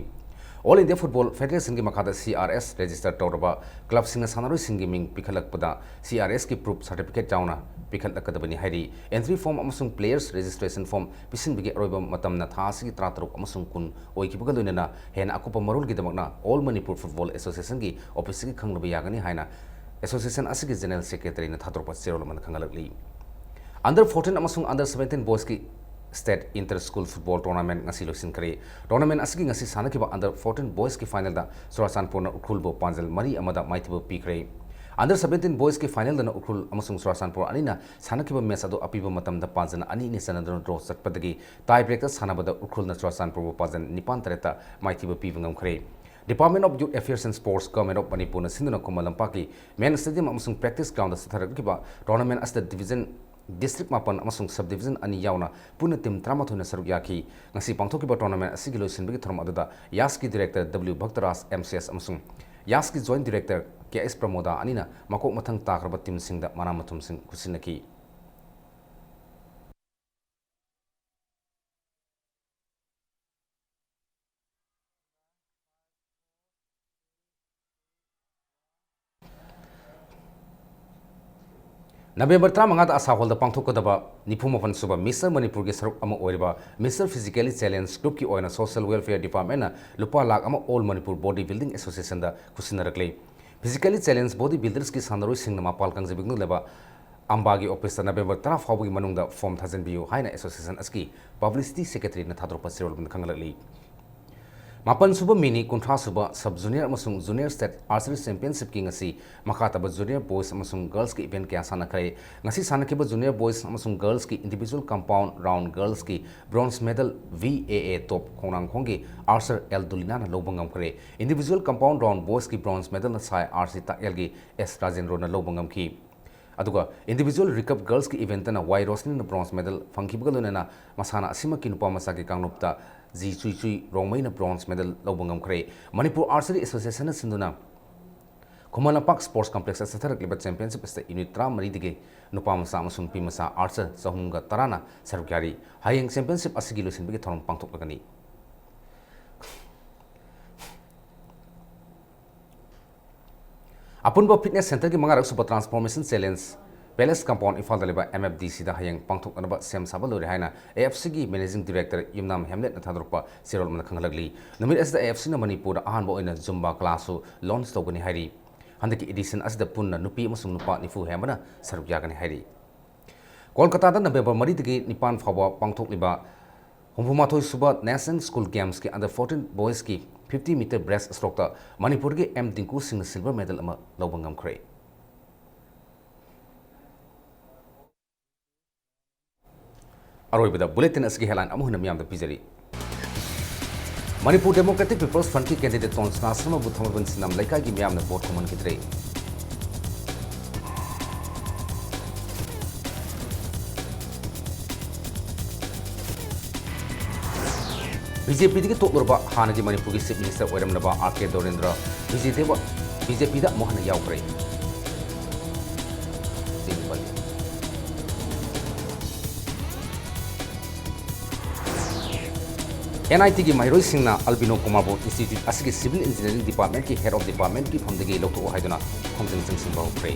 ꯑꯣꯜ ꯏꯟꯗꯤꯌꯥ ꯐꯨꯠꯕꯣꯜ ꯐꯦꯗꯔꯦꯁꯟꯒꯤ ꯃꯈꯥꯗ ꯁꯤ ꯑꯥꯔ ꯑꯦꯁ ꯔꯦꯖꯤꯁꯇꯔ ꯇꯧꯔꯕ ꯀ꯭ꯂꯕꯁꯤꯡꯅ ꯁꯥꯟꯅꯔꯣꯏꯁꯤꯡꯒꯤ ꯃꯤꯡ ꯄꯤꯈꯠꯂꯛꯄꯗ ꯁꯤ ꯑꯥꯔ ꯑꯦꯁꯀꯤ ꯄ꯭ꯔꯨꯐ ꯁꯥꯔꯇꯤꯐꯤꯀꯦꯠ ꯌꯥꯎꯅ ꯄꯤꯈꯠꯂꯛꯀꯗꯕꯅꯤ ꯍꯥꯏꯔꯤ꯫ ꯑꯦꯟꯇ꯭ꯔꯤ ꯐꯣꯔꯝ ꯑꯃꯁꯨꯡ ꯄ꯭ꯂꯦꯌꯔꯁ ꯔꯦꯖꯤꯁꯇ꯭ꯔꯦꯁꯟ ꯐꯣꯔꯝ ꯄꯤꯁꯤꯟꯕꯒꯤ ꯑꯔꯣꯏꯕ ꯃꯇꯝꯅ ꯊꯥ ꯑꯁꯤꯒꯤ ꯇꯔꯥꯇꯔꯨꯛ ꯑꯃꯁꯨꯡ ꯀꯨꯟ ꯑꯣꯏꯈꯤꯕꯒ ꯂꯣꯏꯅꯅ ꯍꯦꯟꯅ ꯑꯀꯨꯞꯄ ꯃꯔꯣꯜꯒꯤꯗꯃꯛꯅ ꯑꯣꯜ ꯃꯅꯤꯄꯨꯔ ꯐꯨꯠꯕꯣꯜ ꯑꯦꯁꯣꯁꯤꯌꯦꯁꯟꯒꯤ ꯑꯣꯐꯤꯁꯇꯒꯤ ꯈꯪꯅꯕ ꯌꯥꯒꯅꯤ ꯍꯥꯏꯅ ꯑꯦꯁꯣꯁꯤꯌꯦꯁꯟ ꯑꯁꯤꯒꯤ ꯖꯦꯅꯔꯦꯜ ꯁꯦꯀ꯭ꯔꯦꯇꯔꯤꯅ ꯊꯥꯗꯣꯔꯛꯄ ꯆꯦꯔꯣꯜ ꯑꯃꯗ ꯈꯪꯍꯜꯂꯛꯂꯤ꯫ ꯑꯟꯗꯔ ꯐꯣꯔꯇꯤꯟ ꯑꯃꯁꯨꯡ ꯑꯟꯗꯔ ꯁꯚꯦꯟꯇꯤꯟ ꯕꯣꯏꯁꯀꯤ state inter school football tournament ꯉꯁꯤ ꯂꯣꯏꯁꯤꯟꯈ꯭ꯔꯦ꯫ ꯇꯣꯔꯅꯥꯃꯦꯟ ꯑꯁꯤꯒꯤ ꯉꯁꯤ ꯁꯥꯟꯅꯈꯤꯕ ꯑꯟꯗꯔ ꯐꯣꯔꯇꯤꯟ ꯕꯣꯏꯁꯀꯤ ꯐꯥꯏꯅꯦꯜꯗ ꯆꯨꯔꯥꯆꯥꯟꯄꯨꯔꯅ ꯎꯈ꯭ꯔꯨꯜꯕꯨ ꯄꯥꯟꯖꯜ ꯃꯔꯤ ꯑꯃꯗ ꯃꯥꯏꯊꯤꯕ ꯄꯤꯈ꯭ꯔꯦ꯫ ꯑꯟꯗꯔ ꯁꯚꯦꯟꯇꯤꯟ ꯕꯣꯏꯁꯀꯤ ꯐꯥꯏꯅꯦꯜꯗꯅ ꯎꯈ꯭ꯔꯨꯜ ꯑꯃꯁꯨꯡ ꯆꯨꯔꯥꯆꯥꯟꯄꯨꯔ ꯑꯅꯤꯅ ꯁꯥꯟꯅꯈꯤꯕ ꯃꯦꯆ ꯑꯗꯨ ꯑꯄꯤꯕ ꯃꯇꯝꯗ ꯄꯥꯟꯖꯜ ꯑꯅꯤ ꯑꯅꯤ ꯆꯟꯅꯗꯨꯅ ꯗ꯭ꯔꯣ ꯆꯠꯄꯗꯒꯤ ꯇꯥꯏ ꯕ꯭ꯔꯦꯛꯇ ꯁꯥꯟꯅꯕꯗ ꯎꯈ꯭ꯔꯨꯜꯅ ꯆꯨꯔꯥꯆꯥꯟꯄꯨꯔꯕꯨ ꯄꯥꯟꯖꯜ ꯅꯤꯄꯥꯟ ꯇꯔꯦꯠꯇ ꯃꯥꯏꯊꯤꯕ ꯄꯤꯕ ꯉꯝꯈ꯭ꯔꯦ꯫ Department of Youth Affairs and Sports, Government of ꯃꯅꯤꯄꯨꯔꯅ ꯁꯤꯟꯗꯨꯅ ꯈꯨꯃꯟ ꯂꯝꯄꯥꯛꯀꯤ ꯃꯦꯟ ꯁ꯭ꯇꯦꯗꯤꯌꯝ ꯑꯃꯁꯨꯡ ꯄ꯭ꯔꯦꯛꯇꯤꯁ ꯒ꯭ꯔꯥꯎꯟꯗ ꯆꯠꯊꯔꯛꯈꯤꯕ ꯇꯣꯔꯅꯥꯃꯦꯟ ꯑꯁꯤꯗ ꯗꯤꯕꯤꯖꯟ, ꯗꯤꯁꯇ꯭ꯔꯤꯛ ꯃꯥꯄꯟ ꯑꯃꯁꯨꯡ ꯁꯕ ꯗꯤꯕꯤꯖꯟ ꯑꯅꯤ ꯌꯥꯎꯅ ꯄꯨꯟꯅ ꯇꯤꯝ ꯇꯔꯥꯃꯥꯊꯣꯏꯅ ꯁꯔꯨꯛ ꯌꯥꯈꯤ꯫ ꯉꯁꯤ ꯄꯥꯡꯊꯣꯛꯈꯤꯕ ꯇꯣꯔꯅꯥꯃꯦꯟ ꯑꯁꯤꯒꯤ ꯂꯣꯏꯁꯤꯟꯕꯒꯤ ꯊꯧꯔꯝ ꯑꯗꯨꯗ ꯌꯥꯁꯀꯤ director W Bhaktaraj M C S ꯑꯃꯁꯨꯡ ꯌꯥꯁꯀꯤ ꯖꯣꯏꯟꯠ ꯗꯤꯔꯦꯛꯇꯔ ꯀꯦ ꯑꯦꯁ ꯄ꯭ꯔꯃꯣꯗꯥ ꯑꯅꯤꯅ ꯃꯀꯣꯛ ꯃꯊꯪ ꯇꯥꯈ꯭ꯔꯕ ꯇꯤꯝꯁꯤꯡꯗ ꯃꯅꯥ ꯃꯊꯨꯝꯁꯤꯡ ꯈꯨꯠꯁꯤꯟꯅꯈꯤ꯫ ꯅꯕꯦꯝꯕꯔ ꯇꯔꯥꯃꯉꯥꯗ ꯑꯁꯥ ꯍꯣꯜꯗ ꯄꯥꯡꯊꯣꯛꯀꯗꯕ ꯅꯤꯐꯨ ꯃꯥꯄꯟ ꯁꯨꯕ ꯃꯤꯁꯇꯔ ꯃꯅꯤꯄꯨꯔꯒꯤ ꯁꯔꯨꯛ ꯑꯃ ꯑꯣꯏꯔꯤꯕ ꯃꯤꯁꯇꯔ ꯐꯤꯖꯤꯀꯦꯂꯤ ꯆꯦꯂꯦꯟꯖ ꯒ꯭ꯔꯨꯞꯀꯤ ꯑꯣꯏꯅ ꯁꯣꯁꯤꯌꯦꯜ ꯋꯦꯜꯐꯤꯌꯔ ꯗꯤꯄꯥꯔꯠꯃꯦꯟꯅ ꯂꯨꯄꯥ ꯂꯥꯈ ꯑꯃ ꯑꯣꯜ ꯃꯅꯤꯄꯨꯔ ꯕꯣꯗꯤ ꯕꯤꯜꯗꯤꯡ ꯑꯦꯁꯣꯁꯤꯌꯦꯁꯟꯗ ꯈꯨꯠꯁꯤꯟꯅꯔꯛꯂꯦ꯫ ꯐꯤꯖꯤꯀꯦꯂꯤ ꯆꯦꯂꯦꯟꯖ ꯕꯣꯗꯤ ꯕꯤꯜꯗꯔꯁꯀꯤ ꯁꯥꯟꯅꯔꯣꯏꯁꯤꯡꯅ ꯃꯄꯥꯜ ꯀꯥꯡꯖꯩꯕꯨꯡꯗ ꯂꯩꯕ ꯑꯝꯕꯥꯒꯤ ꯑꯣꯐꯤꯁꯇ ꯅꯕꯦꯝꯕꯔ ꯇꯔꯥ ꯐꯥꯎꯕꯒꯤ ꯃꯅꯨꯡꯗ ꯐꯣꯔꯝ ꯊꯥꯖꯤꯟꯕꯤꯌꯨ ꯍꯥꯏꯅ ꯑꯦꯁꯣꯁꯤꯌꯦꯁꯟ ꯑꯁꯤꯒꯤ ꯄꯕ꯭ꯂꯤꯁꯤꯇꯤ ꯁꯦꯀ꯭ꯔꯦꯇꯔꯤꯅ ꯊꯥꯗꯣꯔꯛꯄ ꯆꯦꯔꯣꯜ ꯑꯃꯗ ꯈꯪꯍꯜꯂꯛꯂꯤ꯫ ꯃꯥꯄꯟ ꯁꯨꯕ ꯃꯤꯅꯤ, ꯀꯨꯟꯊ꯭ꯔꯥ ꯁꯨꯕ ꯁꯕ ꯖꯨꯅꯤꯌꯔ ꯑꯃꯁꯨꯡ ꯖꯨꯅꯤꯌꯔ ꯁ꯭ꯇꯦꯠ ꯑꯥꯔꯆꯔꯤ ꯆꯦꯝꯄꯤꯌꯟꯁꯤꯞꯀꯤ ꯉꯁꯤ ꯃꯈꯥ ꯇꯥꯕ ꯖꯨꯅꯤꯌꯔ ꯕꯣꯏꯁ ꯑꯃꯁꯨꯡ ꯒꯔꯜꯁꯀꯤ ꯏꯚꯦꯟꯠ ꯀꯌꯥ ꯁꯥꯟꯅꯈ꯭ꯔꯦ꯫ ꯉꯁꯤ ꯁꯥꯟꯅꯈꯤꯕ ꯖꯨꯅꯤꯌꯔ ꯕꯣꯏꯁ ꯑꯃꯁꯨꯡ ꯒꯔꯜꯁꯀꯤ ꯏꯟꯗꯤꯚꯤꯖꯨꯋꯦꯜ ꯀꯝꯄꯥꯎꯟ ꯔꯥꯎꯟ ꯒꯔꯜꯁꯀꯤ bronze medal V A A top ꯈꯣꯡꯅꯥꯡꯈꯣꯡꯒꯤ ꯑꯥꯔꯆꯔ ꯑꯦꯜ ꯗꯨꯂꯤꯅꯥꯅ ꯂꯧꯕ ꯉꯝꯈ꯭ꯔꯦ꯫ ꯏꯟꯗꯤꯚꯤꯖꯨꯋꯦꯜ ꯀꯝꯄꯥꯎꯟ ꯔꯥꯎꯟ ꯕꯣꯏꯁꯀꯤ ꯕ꯭ꯔꯣꯟꯖ ꯃꯦꯗꯜꯅ ꯁꯥꯏ ꯑꯥꯔ ꯁꯤ ꯇꯥꯛꯌꯦꯜꯒꯤ ꯑꯦꯁ ꯔꯥꯖꯦꯟꯗ꯭ꯔꯣꯅ ꯂꯧꯕ ꯉꯝꯈꯤ꯫ ꯑꯗꯨꯒ ꯏꯟꯗꯤꯚꯤꯖꯨꯋꯦꯜ ꯔꯤꯀꯔꯚ ꯒꯔꯜꯁꯀꯤ ꯏꯚꯦꯟꯠꯇꯅ ꯋꯥꯏ ꯔꯣꯁꯅꯤꯅ ꯕ꯭ꯔꯣꯟꯖ ꯃꯦꯗꯜ ꯐꯪꯈꯤꯕꯒ ꯂꯣꯏꯅꯅ ꯃꯁꯥꯟꯅ ꯑꯁꯤꯃꯛꯀꯤ ꯅꯨꯄꯥ ꯃꯆꯥꯒꯤ ꯀꯥꯡꯂꯨꯞꯇ ꯖꯤ ꯆꯨꯏꯆꯨꯏ ꯔꯣꯡꯃꯩꯅ bronze medal ꯂꯧꯕ ꯉꯝꯈ꯭ꯔꯦ꯫ ꯃꯅꯤꯄꯨꯔ Archery Associationꯅ ꯁꯤꯟꯗꯨꯅ ꯈꯨꯃꯟ ꯂꯝꯄꯥꯛ Sports Complexꯇ ꯆꯠꯊꯔꯛꯂꯤꯕ championship ꯑꯁꯤꯗ unit ꯇꯔꯥꯃꯔꯤꯗꯒꯤ ꯅꯨꯄꯥ ꯃꯆꯥ ꯑꯃꯁꯨꯡ ꯅꯨꯄꯤ ꯃꯆꯥ archer ꯆꯍꯨꯝꯒ ꯇꯔꯥꯅ ꯁꯔꯨꯛ ꯌꯥꯔꯤ꯫ ꯍꯌꯦꯡ championship ꯑꯁꯤꯒꯤ ꯂꯣꯏꯁꯤꯟꯕꯒꯤ ꯊꯧꯔꯝ ꯄꯥꯡꯊꯣꯛꯂꯒꯅꯤ꯫ ꯑꯄꯨꯟꯕ fitness centreꯒꯤ ꯃꯉꯥꯔꯛ ꯁꯨꯕ transformation challenge Palace Compound ꯏꯝꯐꯥꯜꯗ ꯂꯩꯕ MFDCꯗ ꯍꯌꯦꯡ ꯄꯥꯡꯊꯣꯛꯅꯅꯕ ꯁꯦꯝ ꯁꯥꯕ ꯂꯣꯏꯔꯦ ꯍꯥꯏꯅ AFCꯒꯤ Managing Director ꯌꯨꯝꯅꯥꯝ ꯍꯦꯝꯂꯦꯠꯅ ꯊꯥꯗꯣꯔꯛꯄ ꯆꯦꯔꯣꯜ ꯑꯃꯗ ꯈꯪꯍꯜꯂꯛꯂꯤ꯫ ꯅꯨꯃꯤꯠ ꯑꯁꯤꯗ AFCꯅ ꯃꯅꯤꯄꯨꯔꯗ ꯑꯍꯥꯟꯕ ꯑꯣꯏꯅ Zumba classꯁꯨ launch ꯇꯧꯒꯅꯤ ꯍꯥꯏꯔꯤ꯫ ꯍꯟꯗꯛꯀꯤ edition ꯑꯁꯤꯗ ꯄꯨꯟꯅ ꯅꯨꯄꯤ ꯑꯃꯁꯨꯡ ꯅꯨꯄꯥ ꯅꯤꯐꯨ ꯍꯦꯟꯕꯅ ꯁꯔꯨꯛ ꯌꯥꯒꯅꯤ ꯍꯥꯏꯔꯤ꯫ ꯀꯣꯜꯀꯇꯥꯗ ꯅꯕꯦꯝꯕꯔ ꯃꯔꯤꯗꯒꯤ ꯅꯤꯄꯥꯟ ꯐꯥꯎꯕ ꯄꯥꯡꯊꯣꯛꯂꯤꯕ ꯍꯨꯝꯐꯨꯃꯥꯊꯣꯏ ꯁꯨꯕ National School Gamesꯀꯤ under fourteen boysꯀꯤ fifty meter breaststrokeꯇ ꯃꯅꯤꯄꯨꯔꯒꯤ ꯑꯦꯝ ꯗꯤꯡꯀꯨ ꯁꯤꯡꯅ silver medal ꯑꯃ ꯂꯧꯕ ꯉꯝꯈ꯭ꯔꯦ꯫ ꯑꯔꯣꯏꯕꯗ bulletin ꯑꯁꯤꯒꯤ headline ꯑꯃꯨꯛ ꯍꯟꯅ ꯃꯤꯌꯥꯝꯗ ꯄꯤꯖꯔꯤ꯫ ꯃꯅꯤꯄꯨꯔ Democratic People's Frontꯀꯤ candidate ꯇꯣꯟꯁꯅꯥ ꯁꯔꯃꯕꯨ ꯊꯥꯡꯃꯩꯕꯟ ꯁꯤꯡꯅꯥꯝ ꯂꯩꯀꯥꯏꯒꯤ ꯃꯤꯌꯥꯝꯅ vote ꯈꯨꯝꯍꯟꯈꯤꯗ꯭ꯔꯦ꯫ BJPꯗꯒꯤ ꯇꯣꯛꯂꯨꯔꯕ ꯍꯥꯟꯅꯒꯤ ꯃꯅꯤꯄꯨꯔꯒꯤ Chief Minister ꯑꯣꯏꯔꯝꯂꯕ R K ꯗꯣꯔꯦꯟꯗ꯭ꯔ ꯕꯤꯖꯦꯗꯦꯕ BJPꯗ ꯑꯃꯨꯛ ꯍꯟꯅ ꯌꯥꯎꯈ꯭ꯔꯦ꯫ NITꯒꯤ ꯃꯍꯩꯔꯣꯏꯁꯤꯡꯅ ꯑꯜꯕꯤꯅꯣ ꯀꯨꯃꯥꯔꯕꯨ institute ꯑꯁꯤꯒꯤ civil engineering departmentꯀꯤ head of departmentꯀꯤ ꯐꯝꯗꯒꯤ ꯂꯧꯊꯣꯛꯎ ꯍꯥꯏꯗꯨꯅ ꯈꯣꯡꯖꯪ ꯆꯪꯁꯤꯟꯕ ꯍꯧꯈ꯭ꯔꯦ꯫